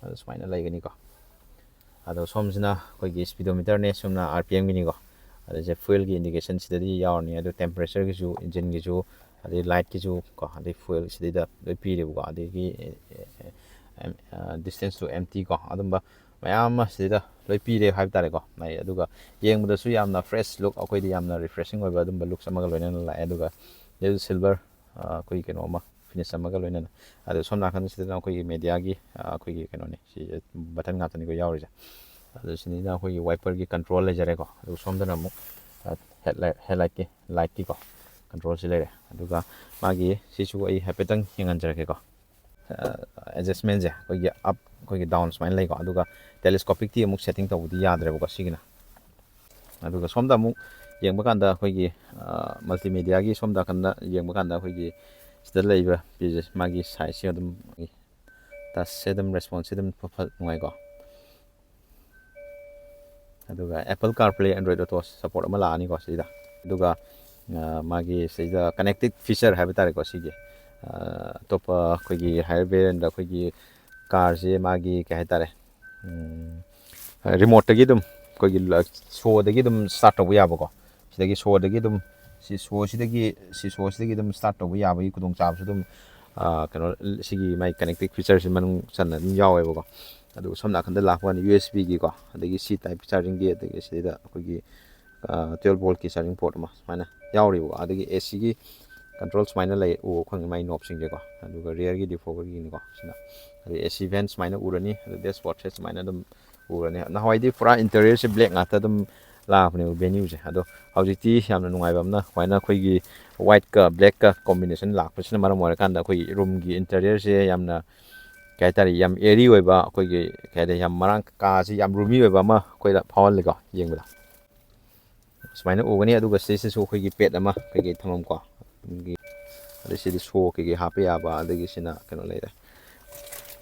ꯑꯗꯨ ꯁꯨꯃꯥꯏꯅ ꯂꯩꯒꯅꯤꯀꯣ꯫ ꯑꯗꯣ ꯁꯣꯝꯁꯤꯅ ꯑꯩꯈꯣꯏꯒꯤ ꯁ꯭ꯄꯤꯗꯣꯃꯤꯇꯔꯅꯦ, ꯁꯣꯝꯅ ꯑꯥꯔ ꯄꯤ ꯑꯦꯝꯒꯤꯅꯤꯀꯣ꯫ ꯑꯗꯩꯁꯦ ꯐ꯭ꯌꯨꯑꯦꯜꯒꯤ ꯏꯟꯗꯤꯀꯦꯁꯟ ꯁꯤꯗꯗꯤ ꯌꯥꯎꯔꯅꯤ, ꯑꯗꯨ ꯇꯦꯝꯄꯔꯦꯆꯔꯒꯤꯁꯨ, ꯏꯟꯖꯤꯟꯒꯤꯁꯨ, ꯑꯗꯩ ꯂꯥꯏꯠꯀꯤꯁꯨ ꯀꯣ, ꯑꯗꯩ ꯐ꯭ꯌꯨꯑꯦꯜ ꯁꯤꯗꯩꯗ ꯂꯣꯏ ꯄꯤꯔꯦꯕꯀꯣ꯫ ꯑꯗꯒꯤ distance to empty ꯀꯣ, ꯑꯗꯨꯝꯕ ꯃꯌꯥꯝ ꯑꯃ ꯁꯤꯗꯩꯗ ꯂꯣꯏ ꯄꯤꯔꯦ ꯍꯥꯏꯕ ꯇꯥꯔꯦꯀꯣ꯫ ꯑꯗꯨꯒ ꯌꯦꯡꯕꯗꯁꯨ ꯌꯥꯝꯅ ꯐ꯭ꯔꯦꯁ ꯂꯨꯛ, ꯑꯩꯈꯣꯏꯗ ꯌꯥꯝꯅ ꯔꯤꯐ꯭ꯔꯦꯁꯤꯡ ꯑꯣꯏꯕ ꯑꯗꯨꯝꯕ ꯂꯨꯛꯁ ꯑꯃꯒ ꯂꯣꯏꯅꯅ ꯂꯥꯛꯑꯦ꯫ ꯑꯗꯨꯒ ꯁꯤꯗꯩꯗ ꯁꯤꯜꯚꯔ, ꯑꯩꯈꯣꯏꯒꯤ ꯀꯩꯅꯣ ꯑꯃ, ꯐꯤꯅꯤꯁ ꯑꯃꯒ ꯂꯣꯏꯅꯅ꯫ ꯑꯗꯣ ꯁꯣꯝ ꯅꯥꯀꯟꯁꯤꯗꯅ ꯑꯩꯈꯣꯏꯒꯤ ꯃꯦꯗꯤꯌꯥꯒꯤ, ꯑꯩꯈꯣꯏꯒꯤ ꯀꯩꯅꯣꯅꯤ, ꯁꯤ ꯕꯇꯟ ꯉꯥꯛꯇꯅꯤꯀꯣ ꯌꯥꯎꯔꯤꯁꯦ꯫ ꯑꯗꯣ ꯁꯤꯗꯩꯗ ꯑꯩꯈꯣꯏꯒꯤ ꯋꯥꯏꯄꯔꯒꯤ ꯀꯟꯇ꯭ꯔꯣꯜ ꯂꯩꯖꯔꯦꯀꯣ꯫ ꯑꯗꯨꯒ ꯁꯣꯝꯗꯅ ꯑꯃꯨꯛ ꯍꯦꯗꯂꯥꯏꯠꯀꯤ, ꯂꯥꯏꯠꯀꯤꯀꯣ ꯀꯟꯇ꯭ꯔꯣꯜꯁꯤ ꯂꯩꯔꯦ꯫ ꯑꯗꯨꯒ ꯃꯥꯒꯤ ꯁꯤꯁꯨ ꯑꯩ ꯍꯥꯏꯐꯦꯠꯇꯪ ꯌꯦꯡꯍꯟꯖꯔꯛꯀꯦꯀꯣ꯫ ꯑꯦꯗꯖꯁꯃꯦꯟꯁꯦ ꯑꯩꯈꯣꯏꯒꯤ ꯑꯞ, ꯑꯩꯈꯣꯏꯒꯤ ꯗꯥꯎꯟ ꯁꯨꯃꯥꯏꯅ ꯂꯩꯀꯣ꯫ ꯑꯗꯨꯒ ꯇꯦꯂꯦꯁꯀꯣꯄꯤꯛꯇꯤ ꯑꯃꯨꯛ ꯁꯦꯠꯇꯤꯡ ꯇꯧꯕꯗꯤ ꯌꯥꯗ꯭ꯔꯦꯕꯀꯣ ꯁꯤꯒꯤꯅ꯫ ꯑꯗꯨꯒ ꯁꯣꯝꯗ ꯑꯃꯨꯛ ꯌꯦꯡꯕ ꯀꯥꯟꯗ ꯑꯩꯈꯣꯏꯒꯤ, ꯑ, ꯃꯜꯇꯤꯃꯦꯗꯤꯌꯥꯒꯤ ꯁꯣꯝ ꯅꯥꯀꯟꯗ ꯌꯦꯡꯕ ꯀꯥꯟꯗ ꯑꯩꯈꯣꯏꯒꯤ ꯁꯤꯗ ꯂꯩꯕ ꯄꯦꯖꯦꯁ, ꯃꯥꯒꯤ ꯁꯥꯏꯖꯁꯦ ꯑꯗꯨꯝ, ꯇꯁꯁꯦ ꯑꯗꯨꯝ ꯔꯦꯁꯄꯣꯟꯁꯁꯦ ꯑꯗꯨꯝ ꯐ-, ꯐ-, ꯅꯨꯡꯉꯥꯏꯀꯣ꯫ ꯑꯗꯨꯒ Apple CarPlay, Android Auto support ꯑꯃ ꯂꯥꯛꯑꯅꯤꯀꯣ ꯁꯤꯗ꯫ ꯑꯗꯨꯒ, ꯑ, ꯃꯥꯒꯤ ꯁꯤꯗ connected feature ꯍꯥꯏꯕ ꯇꯥꯔꯦꯀꯣ ꯁꯤꯒꯤ꯫ ꯑꯇꯣꯞꯄ ꯑꯩꯈꯣꯏꯒꯤ ꯍꯥꯏꯌꯔ ꯚꯦꯔꯤꯌꯦꯟꯗ ꯑꯩꯈꯣꯏꯒꯤ ꯀꯥꯔꯁꯦ ꯃꯥꯒꯤ ꯀꯩ ꯍꯥꯏꯇꯥꯔꯦ, ꯔꯤꯃꯣꯠꯇꯒꯤ ꯑꯗꯨꯝ ꯑꯩꯈꯣꯏꯒꯤ ꯁꯣꯗꯒꯤ ꯑꯗꯨꯝ ꯁ꯭ꯇꯥꯔꯠ ꯇꯧꯕ ꯌꯥꯕꯀꯣ꯫ ꯁꯤꯗꯒꯤ ꯁꯣꯗꯒꯤ ꯑꯗꯨꯝ ꯁꯤ ꯁꯣꯁꯤꯗꯒꯤ ꯁꯤ ꯁꯣꯁꯤꯗꯒꯤ ꯑꯗꯨꯝ ꯁ꯭ꯇꯥꯔꯠ ꯇꯧꯕ ꯌꯥꯕꯒꯤ ꯈꯨꯗꯣꯡꯆꯥꯕꯁꯨ ꯑꯗꯨꯝ ꯀꯩꯅꯣ ꯁꯤꯒꯤ ꯃꯥꯏ ꯀꯅꯦꯛꯇꯤꯡ ꯐꯤꯆꯔꯁꯤ ꯃꯅꯨꯡ ꯆꯟꯅ ꯑꯗꯨꯝ ꯌꯥꯎꯋꯦꯕꯀꯣ꯫ ꯑꯗꯨꯒ ꯁꯣꯝ ꯅꯥꯀꯟꯗ ꯂꯥꯛꯄ ꯀꯥꯟꯗ ꯌꯨ ꯑꯦꯁ ꯕꯤꯒꯤꯀꯣ, ꯑꯗꯒꯤ ꯁꯤ ꯇꯥꯏꯞ ꯆꯥꯔꯖꯤꯡꯒꯤ, ꯑꯗꯒꯤ ꯁꯤꯗ ꯑꯩꯈꯣꯏꯒꯤ ꯇ꯭ꯋꯦꯜꯕ ꯚꯣꯜꯠꯀꯤ ꯆꯥꯔꯖꯤꯡ ꯄꯣꯔꯠ ꯑꯃ ꯁꯨꯃꯥꯏꯅ ꯌꯥꯎꯔꯤꯕꯀꯣ꯫ ꯑꯗꯒꯤ ꯑꯦ ꯁꯤꯒꯤ ꯀꯟꯇ꯭ꯔꯣꯜ ꯁꯨꯃꯥꯏꯅ ꯂꯩ, ꯎꯕ ꯐꯪꯉꯤ ꯃꯥꯏ ꯅꯣꯞꯁꯤꯡꯁꯦꯀꯣ꯫ ꯑꯗꯨꯒ ꯔꯤꯌꯔꯒꯤ ꯗꯤꯐꯣꯒꯔꯒꯤꯅꯤꯀꯣ ꯁꯤꯅ꯫ ꯑꯗꯩ ꯑꯦ ꯁꯤ ꯚꯦꯟ ꯁꯨꯃꯥꯏꯅ ꯎꯔꯅꯤ, ꯑꯗ ꯗꯦꯁꯕꯣꯔꯗꯁꯦ ꯁꯨꯃꯥꯏꯅ ꯑꯗꯨꯝ ꯎꯔꯅꯤ꯫ ꯅꯍꯥꯟꯋꯥꯏꯗꯤ ꯄꯨꯔꯥ ꯏꯟꯇꯔꯤꯌꯔꯁꯦ ꯕ꯭ꯂꯦꯛ ꯉꯥꯛꯇ ꯑꯗꯨꯝ ꯂꯥꯛꯄꯅꯦꯕ ꯚꯦꯅ꯭ꯌꯨꯁꯦ꯫ ꯑꯗꯣ ꯍꯧꯖꯤꯛꯇꯤ ꯌꯥꯝꯅ ꯅꯨꯡꯉꯥꯏꯕ ꯑꯃꯅ ꯁꯨꯃꯥꯏꯅ ꯑꯩꯈꯣꯏꯒꯤ ꯋꯥꯏꯠꯀ ꯕ꯭ꯂꯦꯛꯀ ꯀꯣꯝꯕꯤꯅꯦꯁꯟ ꯂꯥꯛꯄꯁꯤꯅ ꯃꯔꯝ ꯑꯣꯏꯔꯀꯥꯟꯗ ꯑꯩꯈꯣꯏꯒꯤ ꯔꯨꯝꯒꯤ ꯏꯟꯇꯔꯤꯌꯔꯁꯦ ꯌꯥꯝꯅ ꯀꯩ ꯍꯥꯏꯇꯥꯔꯦ, ꯌꯥꯝ ꯑꯦꯔꯤ ꯑꯣꯏꯕ, ꯑꯩꯈꯣꯏꯒꯤ ꯀꯩ ꯍꯥꯏꯇꯥꯔꯦ, ꯌꯥꯝ ꯃꯔꯥꯡ ꯀꯥꯁꯤ ꯌꯥꯝ ꯔꯨꯃꯤ ꯑꯣꯏꯕ ꯑꯃ ꯑꯩꯈꯣꯏꯗ ꯐꯥꯎꯍꯜꯂꯤꯀꯣ ꯌꯦꯡꯕꯗ꯫ ꯁꯨꯃꯥꯏꯅ ꯎꯒꯅꯤ꯫ ꯑꯗꯨꯒ ꯁꯤꯁꯤꯁꯨ ꯑꯩꯈꯣꯏꯒꯤ ꯄꯦꯠ ꯑꯃ ꯀꯩꯀꯩ ꯊꯝꯐꯝꯀꯣ, ꯑꯗꯒꯤ ꯑꯗꯩ ꯁꯤꯗꯤ ꯁꯣ ꯀꯩꯀꯩ ꯍꯥꯞꯄ ꯌꯥꯕ, ꯑꯗꯒꯤ ꯁꯤꯅ ꯀꯩꯅꯣ ꯂꯩꯔꯦ,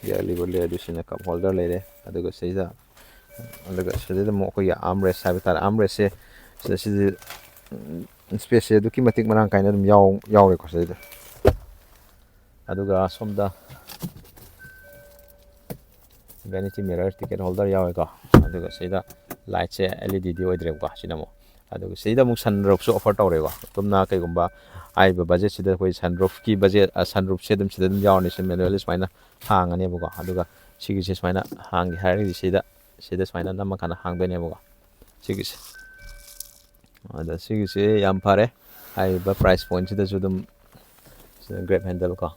ꯕꯤꯌꯔ ꯂꯤꯕꯔ ꯂꯩꯔꯦ, ꯑꯗꯨ ꯁꯤꯅ ꯀꯞ ꯍꯣꯜꯗꯔ ꯂꯩꯔꯦ꯫ ꯑꯗꯨꯒ ꯁꯤꯗ ꯑꯗꯨꯒ ꯁꯤꯗꯩꯗ ꯑꯃꯨꯛ ꯑꯩꯈꯣꯏꯒꯤ ꯑꯥꯔꯝ ꯔꯦꯁ ꯍꯥꯏꯕ ꯇꯥꯔꯦ, ꯑꯥꯔꯝ ꯔꯦꯁꯁꯦ ꯁꯤꯗ ꯁꯤꯗꯤ ꯏꯁꯄꯦꯁꯁꯦ ꯑꯗꯨꯛꯀꯤ ꯃꯇꯤꯛ ꯃꯔꯥꯡ ꯀꯥꯏꯅ ꯑꯗꯨꯝ ꯌꯥꯎ ꯌꯥꯎꯔꯦꯀꯣ ꯁꯤꯗꯩꯗ꯫ ꯑꯗꯨꯒ ꯁꯣꯝꯗ ꯚꯦꯅꯤꯇꯤ ꯃꯤꯔꯔ, ꯇꯤꯀꯦꯠ ꯍꯣꯜꯗꯔ ꯌꯥꯎꯋꯦꯀꯣ꯫ ꯑꯗꯨꯒ ꯁꯤꯗ ꯂꯥꯏꯠꯁꯦ ꯑꯦꯜ ꯏ ꯗꯤꯗꯤ ꯑꯣꯏꯗ꯭ꯔꯦꯕꯀꯣ꯫ ꯁꯤꯅ ꯑꯃꯨꯛ, ꯑꯗꯨꯒ ꯁꯤꯗ ꯑꯃꯨꯛ ꯁꯟ ꯔꯨꯐꯁꯨ ꯑꯣꯐꯔ ꯇꯧꯔꯦꯀꯣ꯫ ꯑꯗꯣꯝꯅ ꯀꯩꯒꯨꯝꯕ ꯍꯥꯏꯔꯤꯕ ꯕꯖꯦꯠꯁꯤꯗ ꯑꯩꯈꯣꯏ ꯁꯟ ꯔꯨꯐꯀꯤ ꯕꯖꯦꯠ, ꯁꯟ ꯔꯨꯐꯁꯦ ꯑꯗꯨꯝ ꯁꯤꯗ ꯑꯗꯨꯝ ꯌꯥꯎꯔꯅꯤ꯫ ꯁꯤ ꯃꯦꯅꯨꯋꯦꯜꯂꯤ ꯁꯨꯃꯥꯏꯅ ꯍꯥꯡꯉꯅꯦꯕꯀꯣ꯫ ꯑꯗꯨꯒ ꯁꯤꯒꯤꯁꯦ ꯁꯨꯃꯥꯏꯅ ꯍꯥꯡꯒꯦ ꯍꯥꯏꯔꯒꯗꯤ ꯁꯤꯗ, ꯁꯤꯗ ꯁꯨꯃꯥꯏꯅ ꯅꯝꯃꯀꯥꯟꯗ ꯍꯥꯡꯗꯣꯏꯅꯦꯕꯀꯣ꯫ ꯁꯤꯒꯤꯁꯦ ꯑꯗ ꯁꯤꯒꯤꯁꯦ ꯌꯥꯝ ꯐꯔꯦ꯫ ꯍꯥꯏꯔꯤꯕ ꯄ꯭ꯔꯥꯏꯁ ꯄꯣꯏꯟꯁꯤꯗꯁꯨ ꯑꯗꯨꯝ ꯒ꯭ꯔꯦꯞ ꯍꯦꯟꯗꯜ ꯀꯣ,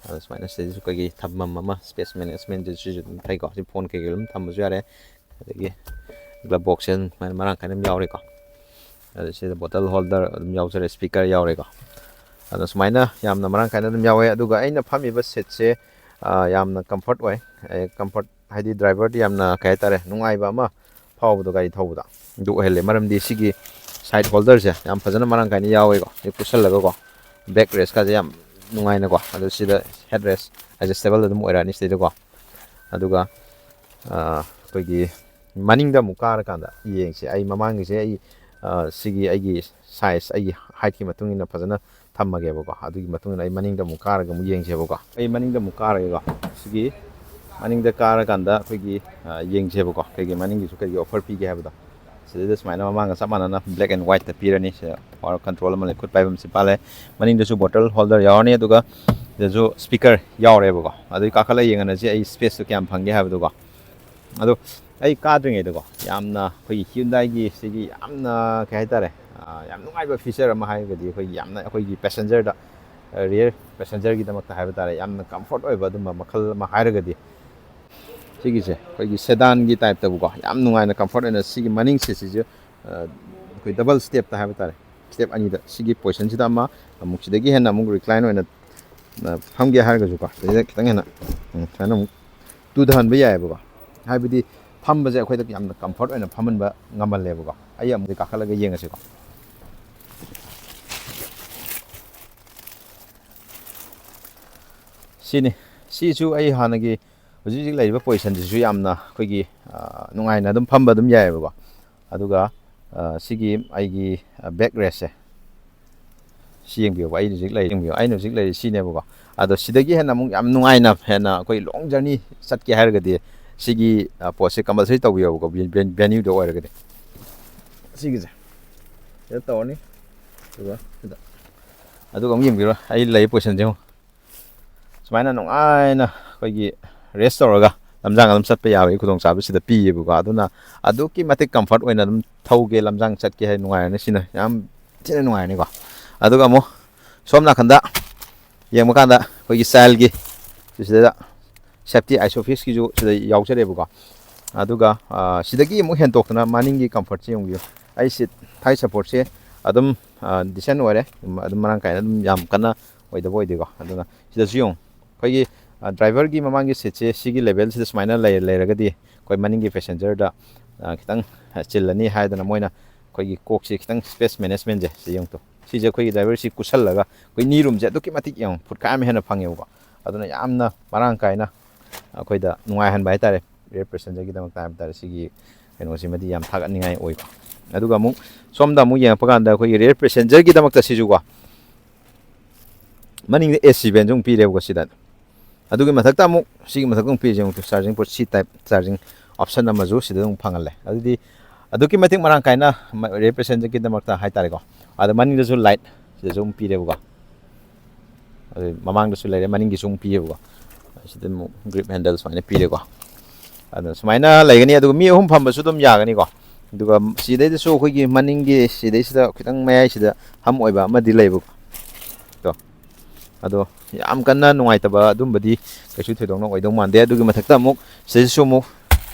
ꯑꯗ ꯁꯨꯃꯥꯏꯅ ꯁꯤꯗꯩꯁꯤꯁꯨ ꯑꯩꯈꯣꯏꯒꯤ ꯊꯝꯐꯝ ꯑꯃ, ꯁ꯭ꯄꯦꯁ ꯃꯦꯅꯦꯖꯃꯦꯟꯁꯤꯁꯨ ꯑꯗꯨꯝ ꯐꯩꯀꯣ꯫ ꯁꯤ ꯐꯣꯟ ꯀꯩꯀꯩ ꯑꯗꯨꯝ ꯊꯝꯕꯁꯨ ꯌꯥꯔꯦ꯫ ꯑꯗꯒꯤ ꯒ꯭ꯂꯞ ꯕꯣꯛꯁꯁꯦ ꯑꯗꯨꯝ ꯁꯨꯃꯥꯏꯅ ꯃꯔꯥꯡ ꯀꯥꯏꯅ ꯑꯗꯨꯝ ꯌꯥꯎꯔꯦꯀꯣ꯫ ꯑꯗ ꯁꯤꯗ ꯕꯣꯇꯜ ꯍꯣꯜꯗꯔ ꯑꯗꯨꯝ ꯌꯥꯎꯖꯔꯦ, ꯁ꯭ꯄꯤꯀꯔ ꯌꯥꯎꯔꯦꯀꯣ꯫ ꯑꯗꯣ ꯁꯨꯃꯥꯏꯅ ꯌꯥꯝꯅ ꯃꯔꯥꯡ ꯀꯥꯏꯅ ꯑꯗꯨꯝ ꯌꯥꯎꯋꯦ꯫ ꯑꯗꯨꯒ ꯑꯩꯅ ꯐꯝꯃꯤꯕ ꯁꯤꯠꯁꯦ ꯌꯥꯝꯅ ꯀꯝꯐꯔꯠ ꯑꯣꯏ꯫ ꯀꯝꯐꯔꯠ ꯍꯥꯏꯗꯤ ꯗ꯭ꯔꯥꯏꯚꯔꯗꯤ ꯌꯥꯝꯅ ꯀꯩ ꯍꯥꯏꯇꯥꯔꯦ, ꯅꯨꯡꯉꯥꯏꯕ ꯑꯃ ꯐꯥꯎꯕꯗꯣ ꯒꯥꯔꯤ ꯊꯧꯕꯗ ꯑꯗꯨ ꯑꯣꯏꯍꯜꯂꯦ꯫ ꯃꯔꯝꯗꯤ ꯁꯤꯒꯤ ꯁꯥꯏꯠ ꯍꯣꯜꯗꯔꯁꯦ ꯌꯥꯝ ꯐꯖꯅ ꯃꯔꯥꯡ ꯀꯥꯏꯅ ꯌꯥꯎꯋꯦꯀꯣ꯫ ꯁꯤ ꯄꯨꯁꯜꯂꯒꯀꯣ, ꯕꯦꯛ ꯔꯦꯁꯀꯁꯦ ꯌꯥꯝ ꯅꯨꯡꯉꯥꯏꯅꯀꯣ꯫ ꯑꯗꯣ ꯁꯤꯗ ꯍꯦꯠ ꯔꯦꯁ ꯑꯦꯗꯖꯁꯇꯦꯕꯜ ꯑꯗꯨꯝ ꯑꯣꯏꯔꯛꯑꯅꯤ ꯁꯤꯗꯩꯗꯀꯣ꯫ ꯑꯗꯨꯒ ꯑꯩꯈꯣꯏꯒꯤ ꯃꯅꯤꯡꯗ ꯑꯃꯨꯛ ꯀꯥꯔꯀꯥꯟꯗ ꯌꯦꯡꯁꯦ꯫ ꯑꯩ ꯃꯃꯥꯡꯒꯤꯁꯦ ꯑꯩ ꯁꯤꯒꯤ ꯑꯩꯒꯤ ꯁꯥꯏꯖ, ꯑꯩꯒꯤ ꯍꯥꯏꯠꯀꯤ ꯃꯇꯨꯡ ꯏꯟꯅ ꯐꯖꯅ ꯊꯝꯃꯒꯦꯕꯀꯣ꯫ ꯑꯗꯨꯒꯤ ꯃꯇꯨꯡꯗ ꯑꯩ ꯃꯅꯤꯡꯗ ꯑꯃꯨꯛ ꯀꯥꯔꯒ ꯑꯃꯨꯛ ꯌꯦꯡꯁꯦꯕꯀꯣ꯫ ꯑꯩ ꯃꯅꯤꯡꯗ ꯑꯃꯨꯛ ꯀꯥꯔꯒꯦꯀꯣ꯫ ꯁꯤꯒꯤ ꯃꯅꯤꯡꯗ ꯀꯥꯔꯀꯥꯟꯗ ꯑꯩꯈꯣꯏꯒꯤ, ꯑ, ꯌꯦꯡꯁꯦꯕꯀꯣ, ꯀꯩꯒꯤ ꯃꯅꯤꯡꯒꯤꯁꯨ ꯀꯩꯒꯤ ꯑꯣꯐꯔ ꯄꯤꯒꯦ ꯍꯥꯏꯕꯗꯣ꯫ ꯁꯤꯗꯩꯗ ꯁꯨꯃꯥꯏꯅ ꯃꯃꯥꯡꯒ ꯆꯞ ꯃꯥꯟꯅꯅ black and white ꯇ ꯄꯤꯔꯅꯤ꯫ ꯁꯤꯗ power control ꯑꯃ ꯂꯩ, ꯈꯨꯠ ꯄꯥꯏꯐꯝ ꯁꯤ ꯄꯥꯜꯂꯦ꯫ ꯃꯅꯤꯡꯗꯁꯨ bottle holder ꯌꯥꯎꯔꯅꯤ, ꯑꯗꯨꯒ ꯁꯤꯗꯁꯨ speaker ꯌꯥꯎꯔꯦꯕꯀꯣ꯫ ꯑꯗꯨꯒꯤ ꯀꯥꯈꯠꯂꯒ ꯌꯦꯡꯉꯅꯁꯤ ꯑꯩ space ꯇꯣ ꯀꯌꯥꯝ ꯐꯪꯒꯦ ꯍꯥꯏꯕꯗꯣꯀꯣ꯫ ꯑꯗꯣ ꯑꯩ ꯀꯥꯗ꯭ꯔꯤꯉꯩꯗꯀꯣ, ꯌꯥꯝꯅ ꯑꯩꯈꯣꯏꯒꯤ Hyundai ꯒꯤ ꯁꯤꯒꯤ ꯌꯥꯝꯅ, ꯀꯩ ꯍꯥꯏꯇꯥꯔꯦ, ꯑ, ꯌꯥꯝ ꯅꯨꯡꯉꯥꯏꯕ feature ꯑꯃ ꯍꯥꯏꯔꯒꯗꯤ, ꯑꯩꯈꯣꯏꯒꯤ ꯌꯥꯝꯅ ꯑꯩꯈꯣꯏꯒꯤ passenger ꯗ, ꯑ, rear passenger ꯒꯤꯗꯃꯛꯇ ꯍꯥꯏꯕ ꯇꯥꯔꯦ, ꯌꯥꯝꯅ comfort ꯑꯣꯏꯕ ꯑꯗꯨꯝꯕ ꯃꯈꯜ ꯑꯃ ꯍꯥꯏꯔꯒꯗꯤ, ꯁꯤꯒꯤꯁꯦ ꯑꯩꯈꯣꯏꯒꯤ sedan ꯒꯤ type ꯇꯕꯨꯀꯣ, ꯌꯥꯝ ꯅꯨꯡꯉꯥꯏꯅ comfort ꯑꯣꯏꯅ ꯁꯤꯒꯤ ꯃꯅꯤꯡ seat ꯁꯤꯁꯨ, ꯑ, ꯑꯩꯈꯣꯏ double step ꯇ ꯍꯥꯏꯕ ꯇꯥꯔꯦ, step ꯑꯅꯤꯗ, ꯁꯤꯒꯤ position ꯁꯤꯗ ꯑꯃ, ꯑꯃꯨꯛ ꯁꯤꯗꯒꯤ ꯍꯦꯟꯅ ꯑꯃꯨꯛ recline ꯑꯣꯏꯅ, ꯑ, ꯐꯝꯒꯦ ꯍꯥꯏꯔꯒꯁꯨꯀꯣ, ꯁꯤꯗ ꯈꯤꯇꯪ ꯍꯦꯟꯅ, ꯎꯝ, ꯁꯨꯃꯥꯏꯅ ꯑꯃꯨꯛ ꯇꯨꯊꯍꯟꯕ ꯌꯥꯏꯑꯕꯀꯣ꯫ ꯍꯥꯏꯕꯗꯤ ꯐꯝꯕꯁꯦ ꯑꯩꯈꯣꯏꯗ ꯌꯥꯝꯅ comfort ꯑꯣꯏꯅ ꯐꯝꯍꯟꯕ ꯉꯝꯍꯜꯂꯦꯕꯀꯣ꯫ ꯑꯩ ꯑꯃꯨꯛ ꯀꯥꯈꯠꯂꯒ ꯌꯦꯡꯉꯁꯤꯀꯣ꯫ ꯁꯤꯅꯤ꯫ ꯁꯤꯁꯨ ꯑꯩ ꯍꯥꯟꯅꯒꯤ ꯍꯧꯖꯤꯛ ꯍꯧꯖꯤꯛ ꯂꯩꯔꯤꯕ position ꯁꯤꯁꯨ ꯌꯥꯝꯅ ꯑꯩꯈꯣꯏꯒꯤ, ꯑ, ꯅꯨꯡꯉꯥꯏꯅ ꯑꯗꯨꯝ ꯐꯝꯕ ꯑꯗꯨꯝ ꯌꯥꯏꯑꯕꯀꯣ꯫ ꯑꯗꯨꯒ, ꯑ, ꯁꯤꯒꯤ ꯑꯩꯒꯤ, ꯑ, back rest ꯁꯦ, ꯁꯤ ꯌꯦꯡꯕꯤꯌꯨꯕ, ꯑꯩꯅ ꯍꯧꯖꯤꯛ ꯂꯩꯔꯤ, ꯌꯦꯡꯕꯤꯌꯨ, ꯑꯩꯅ ꯍꯧꯖꯤꯛ ꯂꯩꯔꯤ ꯁꯤꯅꯦꯕꯀꯣ꯫ ꯑꯗꯣ ꯁꯤꯗꯒꯤ ꯍꯦꯟꯅ ꯑꯃꯨꯛ ꯌꯥꯝ ꯅꯨꯡꯉꯥꯏꯅ, ꯍꯦꯟꯅ ꯑꯩꯈꯣꯏ long journey ꯆꯠꯀꯦ ꯍꯥꯏꯔꯒꯗꯤ, ꯁꯤꯒꯤ, ꯑ, ꯄꯣꯠꯁꯦ compulsory ꯇꯧꯕꯤꯌꯣꯕꯀꯣ, ven-, ven-, venue ꯗ ꯑꯣꯏꯔꯒꯗꯤ꯫ ꯁꯤꯒꯤꯁꯦ ꯁꯤꯗ ꯇꯧꯔꯅꯤ, ꯑꯗꯨꯒ ꯁꯤꯗ, ꯑꯗꯨꯒ ꯑꯃꯨꯛ ꯌꯦꯡꯕꯤꯔꯣ, ꯑꯩ ꯂꯩ position ꯁꯦ ꯌꯦꯡꯉꯨ꯫ ꯁꯨꯃꯥꯏꯅ ꯅꯨꯡꯉꯥꯏꯅ ꯑꯩꯈꯣꯏꯒꯤ rest ꯇꯧꯔꯒ ꯂꯝꯖꯥꯡ ꯑꯗꯨꯝ ꯆꯠꯄ ꯌꯥꯕꯒꯤ ꯈꯨꯗꯣꯡꯆꯥꯕ ꯁꯤꯗ ꯄꯤꯌꯦꯕꯀꯣ꯫ ꯑꯗꯨꯅ ꯑꯗꯨꯛꯀꯤ ꯃꯇꯤꯛ comfort ꯑꯣꯏꯅ ꯑꯗꯨꯝ ꯊꯧꯒꯦ, ꯂꯝꯖꯥꯡ ꯆꯠꯀꯦ ꯍꯥꯏ ꯅꯨꯡꯉꯥꯏꯔꯅꯤ꯫ ꯁꯤꯅ ꯌꯥꯝ ꯊꯤꯅ ꯅꯨꯡꯉꯥꯏꯔꯅꯤꯀꯣ꯫ ꯑꯗꯨꯒ ꯑꯃꯨꯛ ꯁꯣꯝ ꯅꯥꯀꯟꯗ ꯌꯦꯡꯕ ꯀꯥꯟꯗ ꯑꯩꯈꯣꯏꯒꯤ child ꯒꯤ ꯁꯤꯗ safety ISOFIX ꯀꯤꯁꯨ ꯁꯤꯗ ꯌꯥꯎꯖꯔꯦꯕꯀꯣ꯫ ꯑꯗꯨꯒ, ꯑ, ꯁꯤꯗꯒꯤ ꯑꯃꯨꯛ ꯍꯦꯟꯗꯣꯛꯇꯅ ꯃꯅꯤꯡꯒꯤ comfort ꯁꯦ ꯌꯦꯡꯕꯤꯌꯨ꯫ ꯑꯩ seat thigh support ꯁꯦ ꯑꯗꯨꯝ, ꯑ, decent ꯑꯣꯏꯔꯦ, ꯑꯗꯨꯝ ꯃꯔꯥꯡ ꯀꯥꯏꯅ, ꯑꯗꯨꯝ ꯌꯥꯝ ꯀꯟꯅ ꯑꯣꯏꯗꯕ ꯑꯣꯏꯗꯦꯀꯣ꯫ ꯑꯗꯨꯅ ꯁꯤꯗꯁꯨ ꯌꯦꯡꯉꯨ, ꯑꯩꯈꯣꯏꯒꯤ, ꯑ, driver ꯒꯤ ꯃꯃꯥꯡꯒꯤ seat ꯁꯦ ꯁꯤꯒꯤ level ꯁꯤꯗ ꯁꯨꯃꯥꯏꯅ ꯂꯩ-, ꯂꯩꯔꯒꯗꯤ ꯑꯩꯈꯣꯏ ꯃꯅꯤꯡꯒꯤ passenger ꯗ, ꯑ, ꯈꯤꯇꯪ, ꯑ, ꯆꯤꯜꯂꯅꯤ ꯍꯥꯏꯗꯅ ꯃꯣꯏꯅ ꯑꯩꯈꯣꯏꯒꯤ ꯀꯣꯛꯁꯦ ꯈꯤꯇꯪ space management ꯁꯦ ꯁꯤ ꯌꯦꯡꯉꯨ ꯇꯨ꯫ ꯁꯤꯁꯦ ꯑꯩꯈꯣꯏꯒꯤ driver ꯁꯤ ꯀꯨꯁꯜꯂꯒ ꯑꯩꯈꯣꯏ knee room ꯁꯦ ꯑꯗꯨꯛꯀꯤ ꯃꯇꯤꯛ ꯌꯥꯝ ꯐꯨꯠ ꯈꯥꯏ ꯑꯃ ꯍꯦꯟꯅ ꯐꯪꯉꯦꯕꯀꯣ꯫ ꯑꯗꯨꯅ ꯌꯥꯝꯅ ꯃꯔꯥꯡ ꯀꯥꯏꯅ ꯑꯩꯈꯣꯏꯗ ꯅꯨꯡꯉꯥꯏꯍꯟꯕ ꯍꯥꯏꯇꯥꯔꯦ, rear passenger ꯒꯤꯗꯃꯛꯇ ꯍꯥꯏꯕ ꯇꯥꯔꯦ꯫ ꯁꯤꯒꯤ ꯀꯩꯅꯣꯁꯤꯃꯗꯤ ꯌꯥꯝ ꯊꯥꯒꯠꯅꯤꯡꯉꯥꯏ ꯑꯣꯏꯀꯣ꯫ ꯑꯗꯨꯒ ꯑꯃꯨꯛ ꯁꯣꯝꯗ ꯑꯃꯨꯛ ꯌꯦꯡꯉꯛꯄ ꯀꯥꯟꯗ ꯑꯩꯈꯣꯏꯒꯤ rear passenger ꯒꯤꯗꯃꯛꯇ ꯁꯤꯁꯨꯀꯣ, ꯃꯅꯤꯡꯗ ꯑꯦ ꯁꯤ ꯚꯦꯟꯁꯨ ꯑꯃꯨꯛ ꯄꯤꯔꯦꯕꯀꯣ ꯁꯤꯗ꯫ ꯑꯗꯨꯒꯤ ꯃꯊꯛꯇ ꯑꯃꯨꯛ, ꯁꯤꯒꯤ ꯃꯊꯛꯇ ꯑꯃꯨꯛ ꯄꯤꯔꯤꯁꯦ ꯑꯃꯨꯛ ꯆꯥꯔꯖꯤꯡ ꯄꯣꯔꯠ, ꯁꯤ ꯇꯥꯏꯞ ꯆꯥꯔꯖꯤꯡ ꯑꯣꯞꯁꯟ ꯑꯃꯁꯨ ꯁꯤꯗ ꯑꯗꯨꯝ ꯐꯪꯍꯜꯂꯦ꯫ ꯑꯗꯨꯗꯤ ꯑꯗꯨꯛꯀꯤ ꯃꯇꯤꯛ ꯃꯔꯥꯡ ꯀꯥꯏꯅ ꯔꯦ ꯄꯦꯁꯦꯟꯖꯔꯒꯤꯗꯃꯛꯇ ꯍꯥꯏꯇꯥꯔꯦꯀꯣ꯫ ꯑꯗ ꯃꯅꯤꯡꯗꯁꯨ ꯂꯥꯏꯠ ꯁꯤꯗꯁꯨ ꯑꯃꯨꯛ ꯄꯤꯔꯦꯕꯀꯣ꯫ ꯑꯗꯨ ꯃꯃꯥꯡꯗꯁꯨ ꯂꯩꯔꯦ, ꯃꯅꯤꯡꯒꯤꯁꯨ ꯑꯃꯨꯛ ꯄꯤꯌꯦꯕꯀꯣ꯫ ꯁꯤꯗ ꯑꯃꯨꯛ ꯒ꯭ꯔꯤꯞ ꯍꯦꯟꯗꯜ ꯁꯨꯃꯥꯏꯅ ꯄꯤꯔꯦꯀꯣ꯫ ꯑꯗꯨ ꯁꯨꯃꯥꯏꯅ ꯂꯩꯒꯅꯤ꯫ ꯑꯗꯨꯒ ꯃꯤ ꯑꯍꯨꯝ ꯐꯝꯕꯁꯨ ꯑꯗꯨꯝ ꯌꯥꯒꯅꯤꯀꯣ꯫ ꯑꯗꯨꯒ ꯁꯤꯗꯩꯗꯁꯨ ꯑꯩꯈꯣꯏꯒꯤ ꯃꯅꯤꯡꯒꯤ ꯁꯤꯗꯩꯁꯤꯗ ꯈꯤꯇꯪ ꯃꯌꯥꯏꯁꯤꯗ ꯍꯝ ꯑꯣꯏꯕ ꯑꯃꯗꯤ ꯂꯩꯕꯀꯣ꯫ ꯀꯣ꯫ ꯑꯗꯣ ꯌꯥꯝ ꯀꯟꯅ ꯅꯨꯡꯉꯥꯏꯇꯕ ꯑꯗꯨꯝꯕꯗꯤ ꯀꯩꯁꯨ ꯊꯣꯏꯗꯣꯛꯅ ꯑꯣꯏꯗꯧ ꯃꯥꯟꯗꯦ꯫ ꯑꯗꯨꯒꯤ ꯃꯊꯛꯇ ꯑꯃꯨꯛ ꯁꯤꯗꯩꯁꯤꯁꯨ ꯑꯃꯨꯛ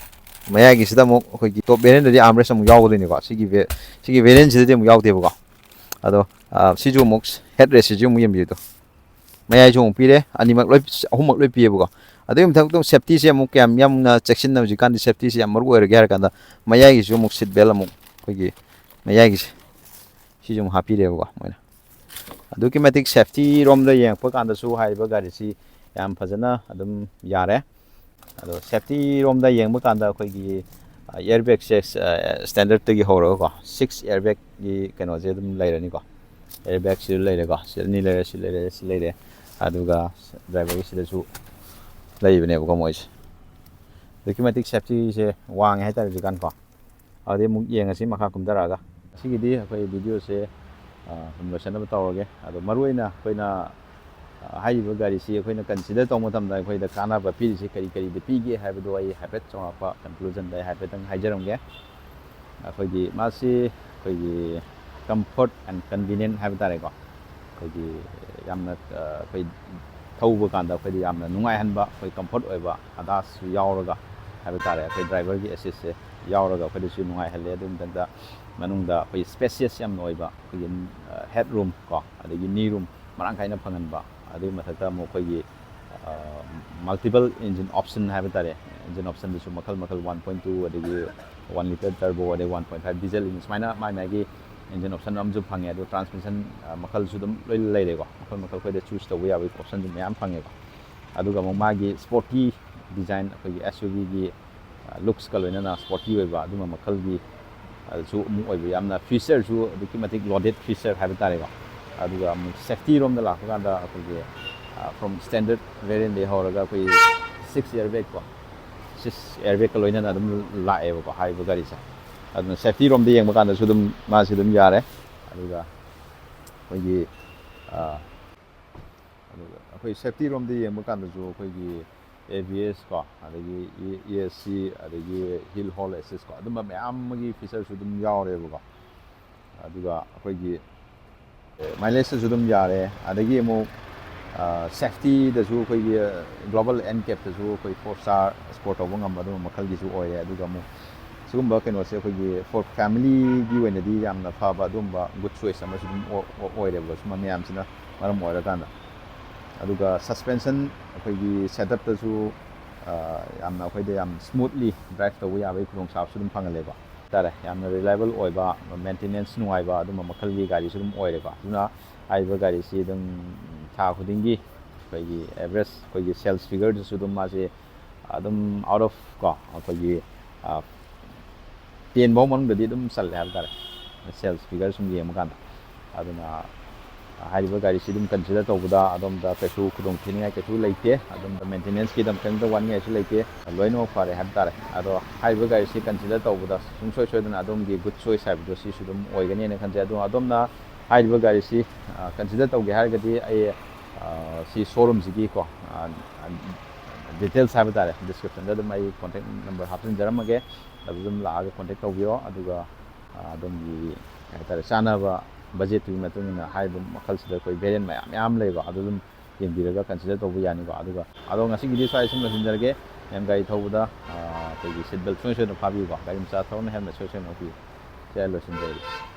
ꯃꯌꯥꯏꯒꯤꯁꯤꯗ ꯑꯃꯨꯛ ꯑꯩꯈꯣꯏꯒꯤ ꯇꯣꯞ ꯚꯦꯔꯤꯌꯟꯗꯗꯤ ꯑꯥꯔꯝꯔꯦꯁ ꯑꯃꯨꯛ ꯌꯥꯎꯒꯗꯣꯏꯅꯤꯀꯣ꯫ ꯁꯤꯒꯤ ꯚꯦ-, ꯁꯤꯒꯤ ꯚꯦꯔꯤꯌꯟꯁꯤꯗꯗꯤ ꯑꯃꯨꯛ ꯌꯥꯎꯗꯦꯕꯀꯣ꯫ ꯑꯗꯣ, ꯑ, ꯁꯤꯁꯨ ꯑꯃꯨꯛ ꯍꯦꯠ ꯔꯦꯁꯁꯤꯁꯨ ꯑꯃꯨꯛ ꯌꯦꯡꯕꯤꯌꯨ꯫ ꯃꯌꯥꯏꯁꯨ ꯑꯃꯨꯛ ꯄꯤꯔꯦ, ꯑꯅꯤꯃꯛ ꯂꯣꯏ, ꯑꯍꯨꯝꯃꯛ ꯂꯣꯏ ꯄꯤꯌꯦꯕꯀꯣ꯫ ꯑꯗꯨꯒꯤ ꯃꯊꯛꯇ ꯁꯦꯐꯇꯤꯁꯦ ꯑꯃꯨꯛ ꯀꯌꯥꯝ ꯌꯥꯝꯅ ꯆꯦꯛꯁꯤꯟꯅ ꯍꯧꯖꯤꯛꯀꯥꯟꯗꯤ ꯁꯦꯐꯇꯤꯁꯦ ꯌꯥꯝ ꯃꯔꯨ ꯑꯣꯏꯔꯒꯦ ꯍꯥꯏꯔ ꯀꯥꯟꯗ, ꯃꯌꯥꯏꯒꯤꯁꯨ ꯑꯃꯨꯛ ꯁꯤꯠ ꯕꯦꯜ ꯑꯃꯨꯛ ꯑꯩꯈꯣꯏꯒꯤ ꯃꯌꯥꯏꯒꯤꯁꯦ, ꯁꯤꯁꯨ ꯑꯃꯨꯛ ꯍꯥꯞꯄꯤꯔꯦꯕꯀꯣ ꯃꯣꯏꯅ꯫ ꯑꯗꯨꯛꯀꯤ ꯃꯇꯤꯛ ꯁꯦꯐꯇꯤ ꯔꯣꯝꯗ ꯌꯦꯡꯉꯛꯄ ꯀꯥꯟꯗꯁꯨ ꯍꯥꯏꯔꯤꯕ ꯒꯥꯔꯤꯁꯤ ꯌꯥꯝ ꯐꯖꯅ ꯑꯗꯨꯝ ꯌꯥꯔꯦ꯫ ꯑꯗꯣ ꯁꯦꯐꯇꯤ ꯔꯣꯝꯗ ꯌꯦꯡꯕ ꯀꯥꯟꯗ ꯑꯩꯈꯣꯏꯒꯤ, ꯑ, ꯑꯦꯌꯔꯕꯦꯒꯁꯦ, ꯑ, ꯁ꯭ꯇꯦꯟꯗꯔꯠꯇꯒꯤ ꯍꯧꯔꯒꯀꯣ, ꯁꯤꯛꯁ ꯑꯦꯌꯔꯕꯦꯒꯀꯤ ꯀꯩꯅꯣꯁꯦ ꯑꯗꯨꯝ ꯂꯩꯔꯅꯤꯀꯣ꯫ ꯑꯦꯌꯔꯕꯦꯒꯁꯤꯁꯨ ꯂꯩꯔꯦꯀꯣ, ꯁꯤ ꯑꯅꯤ ꯂꯩꯔꯦ, ꯁꯤ ꯂꯩꯔꯦ, ꯁꯤ ꯂꯩꯔꯦ꯫ ꯑꯗꯨꯒ ꯗ꯭ꯔꯥꯏꯚꯔꯒꯤ ꯁꯤꯗꯁꯨ ꯂꯩꯕꯅꯦꯕꯀꯣ ꯃꯣꯏꯁꯦ꯫ ꯑꯗꯨꯛꯀꯤ ꯃꯇꯤꯛ ꯁꯦꯐꯇꯤꯁꯦ ꯋꯥꯡꯉꯦ ꯍꯥꯏꯇꯥꯔꯦ ꯍꯧꯖꯤꯛꯀꯥꯟꯀꯣ꯫ ꯑꯗꯨꯗꯤ ꯑꯃꯨꯛ ꯌꯦꯡꯉꯁꯤ ꯃꯈꯥ ꯀꯨꯝꯊꯔꯛꯑꯒ꯫ ꯉꯁꯤꯒꯤꯗꯤ ꯑꯩꯈꯣꯏ ꯚꯤꯗꯤꯑꯣꯁꯦ, ꯑ, ꯁꯨꯝ ꯂꯣꯏꯁꯤꯟꯅꯕ ꯇꯧꯔꯒꯦ꯫ ꯑꯗꯣ ꯃꯔꯨꯑꯣꯏꯅ ꯑꯩꯈꯣꯏꯅ, ꯑ, ꯍꯥꯏꯔꯤꯕ ꯒꯥꯔꯤꯁꯤ ꯑꯩꯈꯣꯏꯅ ꯀꯟꯁꯤꯗꯔ ꯇꯧꯕ ꯃꯇꯝꯗ ꯑꯩꯈꯣꯏꯗ ꯀꯥꯟꯅꯕ ꯄꯤꯔꯤꯁꯤ ꯀꯔꯤ ꯀꯔꯤꯗ ꯄꯤꯒꯦ ꯍꯥꯏꯕꯗꯣ ꯑꯩ ꯍꯥꯏꯐꯦꯠ ꯆꯥꯎꯔꯥꯛꯄ ꯀꯟꯀ꯭ꯂꯨꯖꯟꯗ ꯑꯩ ꯍꯥꯏꯐꯦꯠꯇꯪ ꯍꯥꯏꯖꯔꯝꯒꯦ꯫ ꯑꯩꯈꯣꯏꯒꯤ ꯃꯥꯁꯤ ꯑꯩꯈꯣꯏꯒꯤ comfort and convenient ꯍꯥꯏꯕ ꯇꯥꯔꯦꯀꯣ꯫ ꯑꯩꯈꯣꯏꯒꯤ ꯌꯥꯝꯅ, ꯑ, ꯑꯩꯈꯣꯏ ꯊꯧꯕ ꯀꯥꯟꯗ ꯑꯩꯈꯣꯏꯗ ꯌꯥꯝꯅ ꯅꯨꯡꯉꯥꯏꯍꯟꯕ, ꯑꯩꯈꯣꯏ comfort ꯑꯣꯏꯕ ꯑꯗꯥꯁꯨ ꯌꯥꯎꯔꯒ ꯍꯥꯏꯕ ꯇꯥꯔꯦ, ꯑꯩꯈꯣꯏ ꯗ꯭ꯔꯥꯏꯚꯔꯒꯤ ꯑꯦꯁꯤꯁꯁꯦ ꯌꯥꯎꯔꯒ ꯑꯩꯈꯣꯏꯗꯁꯨ ꯅꯨꯡꯉꯥꯏꯍꯜꯂꯦ꯫ ꯑꯗꯨ ꯃꯊꯛꯇ ꯃꯅꯨꯡꯗ ꯑꯩꯈꯣꯏ spacious ꯌꯥꯝꯅ ꯑꯣꯏꯕ, ꯑꯩꯈꯣꯏꯒꯤ, ꯑ, head room ꯀꯣ, ꯑꯗꯒꯤ knee room ꯃꯔꯥꯡ ꯀꯥꯏꯅ ꯐꯪꯍꯟꯕ, ꯑꯗꯨꯒꯤ ꯃꯊꯛꯇ ꯑꯃꯨꯛ ꯑꯩꯈꯣꯏꯒꯤ, ꯑ, multiple engine option ꯍꯥꯏꯕ ꯇꯥꯔꯦ, engine optionꯗꯁꯨ ꯃꯈꯜ ꯃꯈꯜ, one point two, ꯑꯗꯒꯤ one litre turbo, ꯑꯗꯩ one point five diesel engine, ꯁꯨꯃꯥꯏꯅ ꯃꯥꯏ ꯃꯥꯏꯒꯤ engine option ꯑꯃꯁꯨ ꯐꯪꯉꯦ꯫ ꯑꯗꯣ transmission, ꯑ, ꯃꯈꯜꯁꯨ ꯑꯗꯨꯝ ꯂꯣꯏ ꯂꯩꯔꯦꯀꯣ, ꯃꯈꯜ ꯃꯈꯜ ꯑꯩꯈꯣꯏꯗ choose ꯇꯧꯕ ꯌꯥꯕꯒꯤ optionꯁꯨ ꯃꯌꯥꯝ ꯐꯪꯉꯦꯀꯣ꯫ ꯑꯗꯨꯒ ꯑꯃꯨꯛ ꯃꯥꯒꯤ sporty design, ꯑꯩꯈꯣꯏꯒꯤ SUVꯒꯤ, ꯑ, looksꯀ ꯂꯣꯏꯅꯅ sporty ꯑꯣꯏꯕ ꯑꯗꯨꯝꯕ ꯃꯈꯜꯒꯤ, ꯑꯗꯨꯁꯨ ꯑꯃꯨꯛ ꯑꯣꯏꯕ, ꯌꯥꯝꯅ featureꯁꯨ ꯑꯗꯨꯛꯀꯤ ꯃꯇꯤꯛ loaded feature ꯍꯥꯏꯕ ꯇꯥꯔꯦꯀꯣ꯫ ꯑꯗꯨꯒ ꯑꯃꯨꯛ ꯁꯦꯐꯇꯤ ꯔꯣꯝꯗ ꯂꯥꯛꯄ ꯀꯥꯟꯗ ꯑꯩꯈꯣꯏꯒꯤ ꯐ꯭ꯔꯣꯝ ꯁ꯭ꯇꯦꯟꯗꯔꯠ ꯚꯦꯔꯤꯌꯟꯗꯒꯤ ꯍꯧꯔꯒ ꯑꯩꯈꯣꯏ ꯁꯤꯛꯁ ꯏꯌꯔ ꯕꯦꯒꯀꯣ, ꯁꯤꯛꯁ ꯏꯌꯔ ꯕꯦꯒꯀ ꯂꯣꯏꯅꯅ ꯑꯗꯨꯝ ꯂꯥꯛꯑꯦꯕꯀꯣ ꯍꯥꯏꯔꯤꯕ ꯒꯥꯔꯤꯁꯦ꯫ ꯑꯗꯨꯅ ꯁꯦꯐꯇꯤ ꯔꯣꯝꯗ ꯌꯦꯡꯕ ꯀꯥꯟꯗꯁꯨ ꯑꯗꯨꯝ ꯃꯥꯁꯤ ꯑꯗꯨꯝ ꯌꯥꯔꯦ꯫ ꯑꯗꯨꯒ ꯑꯩꯈꯣꯏꯒꯤ ꯑꯗꯨꯒ ꯑꯩꯈꯣꯏ ꯁꯦꯐꯇꯤ ꯔꯣꯝꯗ ꯌꯦꯡꯕ ꯀꯥꯟꯗꯁꯨ ꯑꯩꯈꯣꯏꯒꯤ ꯑꯦ ꯕꯤ ꯑꯦꯁ ꯀꯣ, ꯑꯗꯒꯤ ꯏ ꯑꯦꯁ ꯁꯤ, ꯑꯗꯒꯤ ꯍꯤꯜ ꯍꯣꯜ ꯑꯦꯁꯤꯁ ꯀꯣ, ꯑꯗꯨꯝꯕ ꯃꯌꯥꯝ ꯑꯃꯒꯤ ꯐꯤꯆꯔꯁꯨ ꯑꯗꯨꯝ ꯌꯥꯎꯔꯦꯕꯀꯣ꯫ ꯑꯗꯨꯒ ꯑꯩꯈꯣꯏꯒꯤ ꯃꯥꯏꯂꯦꯖꯇꯁꯨ ꯑꯗꯨꯝ ꯌꯥꯔꯦ꯫ ꯑꯗꯒꯤ ꯑꯃꯨꯛ ꯁꯦꯐꯇꯤꯗꯁꯨ ꯑꯩꯈꯣꯏꯒꯤ ꯒ꯭ꯂꯣꯕꯦꯜ ꯑꯦꯟ ꯀꯦꯞꯇꯁꯨ ꯑꯩꯈꯣꯏ ꯐꯣꯔ ꯁ꯭ꯇꯥꯔ ꯁ꯭ꯀꯣꯔ ꯇꯧꯕ ꯉꯝꯕ ꯑꯗꯨꯝꯕ ꯃꯈꯜꯒꯤꯁꯨ ꯑꯣꯏꯔꯦ꯫ ꯑꯗꯨꯒ ꯑꯃꯨꯛ ꯁꯤꯒꯨꯝꯕ ꯀꯩꯅꯣꯁꯦ ꯑꯩꯈꯣꯏꯒꯤ ꯐꯣꯔ ꯐꯦꯃꯤꯂꯤꯒꯤ ꯑꯣꯏꯅꯗꯤ ꯌꯥꯝꯅ ꯐꯕ ꯑꯗꯨꯒꯨꯝꯕ ꯒꯨꯗ ꯆꯣꯏꯁ ꯑꯃꯁꯨ ꯑꯗꯨꯝ ꯑꯣꯏꯔꯦꯕꯀꯣ, ꯁꯨꯝꯕ ꯃꯌꯥꯝꯁꯤꯅ ꯃꯔꯝ ꯑꯣꯏꯔꯀꯥꯟꯗ꯫ ꯑꯗꯨꯒ ꯁꯁꯄꯦꯟꯁꯟ ꯑꯩꯈꯣꯏꯒꯤ ꯁꯦꯠꯑꯞꯇꯁꯨ ꯌꯥꯝꯅ ꯑꯩꯈꯣꯏꯗ ꯌꯥꯝ ꯁ꯭ꯃꯨꯠꯂꯤ ꯗ꯭ꯔꯥꯏꯚ ꯇꯧꯕ ꯌꯥꯕꯒꯤ ꯈꯨꯗꯣꯡꯆꯥꯕꯁꯨ ꯑꯗꯨꯝ ꯐꯪꯍꯜꯂꯦꯀꯣ ꯍꯥꯏꯇꯥꯔꯦ꯫ ꯌꯥꯝꯅ ꯔꯤꯂꯥꯏꯕꯜ ꯑꯣꯏꯕ, ꯃꯦꯟꯇꯦꯅꯦꯟꯁ ꯅꯨꯡꯉꯥꯏꯕ ꯑꯗꯨꯝꯕ ꯃꯈꯜꯒꯤ ꯒꯥꯔꯤꯁꯨ ꯑꯗꯨꯝ ꯑꯣꯏꯔꯦꯀꯣ꯫ ꯑꯗꯨꯅ ꯍꯥꯏꯔꯤꯕ ꯒꯥꯔꯤꯁꯤ ꯑꯗꯨꯝ ꯊꯥ ꯈꯨꯗꯤꯡꯒꯤ ꯑꯩꯈꯣꯏꯒꯤ ꯑꯦꯚꯔꯦꯖ ꯑꯩꯈꯣꯏꯒꯤ ꯁꯦꯜꯁ ꯐꯤꯒꯔꯗꯁꯨ ꯑꯗꯨꯝ ꯃꯥꯁꯦ ꯑꯗꯨꯝ ꯑꯥꯎꯠ ꯑꯣꯐ ꯀꯣ ꯑꯩꯈꯣꯏꯒꯤ ꯇꯦꯟ ꯐꯥꯎ ꯃꯅꯨꯡꯗꯗꯤ ꯑꯗꯨꯝ ꯆꯜꯂꯦ ꯍꯥꯏꯕ ꯇꯥꯔꯦ, ꯁꯦꯜꯁ ꯐꯤꯒꯔ ꯁꯨꯝ ꯌꯦꯡꯕ ꯀꯥꯟꯗ꯫ ꯑꯗꯨꯅ ꯍꯥꯏꯔꯤꯕ ꯒꯥꯔꯤꯁꯤ ꯑꯗꯨꯝ ꯀꯟꯁꯤꯗꯔ ꯇꯧꯕꯗ ꯑꯗꯣꯝꯗ ꯀꯩꯁꯨ ꯈꯨꯗꯣꯡ ꯊꯤꯅꯤꯡꯉꯥꯏ ꯀꯩꯁꯨ ꯂꯩꯇꯦ꯫ ꯑꯗꯣꯝꯗ ꯃꯦꯟꯇꯦꯅꯦꯟꯁꯀꯤꯗꯃꯛꯇ ꯋꯥꯅꯤꯡꯉꯥꯏꯁꯨ ꯂꯩꯇꯦ, ꯂꯣꯏꯅꯃꯛ ꯐꯔꯦ ꯍꯥꯏꯕ ꯇꯥꯔꯦ꯫ ꯑꯗꯣ ꯍꯥꯏꯔꯤꯕ ꯒꯥꯔꯤꯁꯤ ꯀꯟꯁꯤꯗꯔ ꯇꯧꯕꯗ ꯁꯨꯡꯁꯣꯏ ꯁꯣꯏꯗꯅ ꯑꯗꯣꯝꯒꯤ ꯒꯨꯗ ꯆꯣꯏꯁ ꯍꯥꯏꯕꯗꯣ ꯁꯤꯁꯨ ꯑꯗꯨꯝ ꯑꯣꯏꯒꯅꯦꯅ ꯈꯟꯖꯩ꯫ ꯑꯗꯣ ꯑꯗꯣꯝꯅ ꯍꯥꯏꯔꯤꯕ ꯒꯥꯔꯤꯁꯤ ꯀꯟꯁꯤꯗꯔ ꯇꯧꯒꯦ ꯍꯥꯏꯔꯒꯗꯤ ꯑꯩ ꯁꯤ ꯁꯣꯔꯨꯝꯁꯤꯒꯤꯀꯣ ꯗꯤꯇꯦꯜꯁ ꯍꯥꯏꯕ ꯇꯥꯔꯦ, ꯗꯤꯁꯀ꯭ꯔꯤꯞꯁꯟꯗ ꯑꯗꯨꯝ ꯑꯩ ꯀꯣꯟꯇꯦꯛ ꯅꯝꯕꯔ ꯍꯥꯞꯆꯤꯟꯖꯔꯝꯃꯒꯦ꯫ ꯑꯗꯨ ꯑꯗꯨꯝ ꯂꯥꯛꯑꯒ ꯀꯣꯟꯇꯦꯛ ꯇꯧꯕꯤꯔꯣ꯫ ꯑꯗꯨꯒ ꯑꯗꯣꯝꯒꯤ ꯀꯩ ꯍꯥꯏꯇꯥꯔꯦ, ꯆꯥꯅꯕ ꯕꯖꯦꯠꯇꯨꯒꯤ ꯃꯇꯨꯡ ꯏꯟꯅ ꯍꯥꯏꯔꯤꯕ ꯃꯈꯜꯁꯤꯗ ꯑꯩꯈꯣꯏ ꯚꯦꯔꯤꯌꯟ ꯃꯌꯥꯝ ꯃꯌꯥꯝ ꯂꯩꯕ ꯑꯗꯨ ꯑꯗꯨꯝ ꯌꯦꯡꯕꯤꯔꯒ ꯀꯟꯁꯤꯗꯔ ꯇꯧꯕ ꯌꯥꯅꯤꯀꯣ꯫ ꯑꯗꯨꯒ ꯑꯗꯣ ꯉꯁꯤꯒꯤꯗꯤ ꯁ꯭ꯋꯥꯏ ꯁꯨꯝ ꯂꯣꯏꯁꯤꯟꯖꯔꯒꯦ꯫ ꯃꯌꯥꯝ ꯒꯥꯔꯤ ꯊꯧꯕꯗ ꯑꯩꯈꯣꯏꯒꯤ ꯁꯤꯠ ꯕꯦꯜꯠ ꯁꯣꯏ ꯁꯣꯏꯗꯅ ꯐꯥꯕꯤꯌꯨꯀꯣ꯫ ꯒꯥꯔꯤ ꯃꯆꯥ ꯊꯧꯔꯅ ꯍꯦꯜꯃꯦꯠ ꯁꯣꯏ ꯁꯣꯏꯗꯅ ꯎꯞꯄꯤꯌꯨ꯫ ꯁꯤ ꯑꯩ ꯂꯣꯏꯁꯤꯟꯖꯔꯒꯦ꯫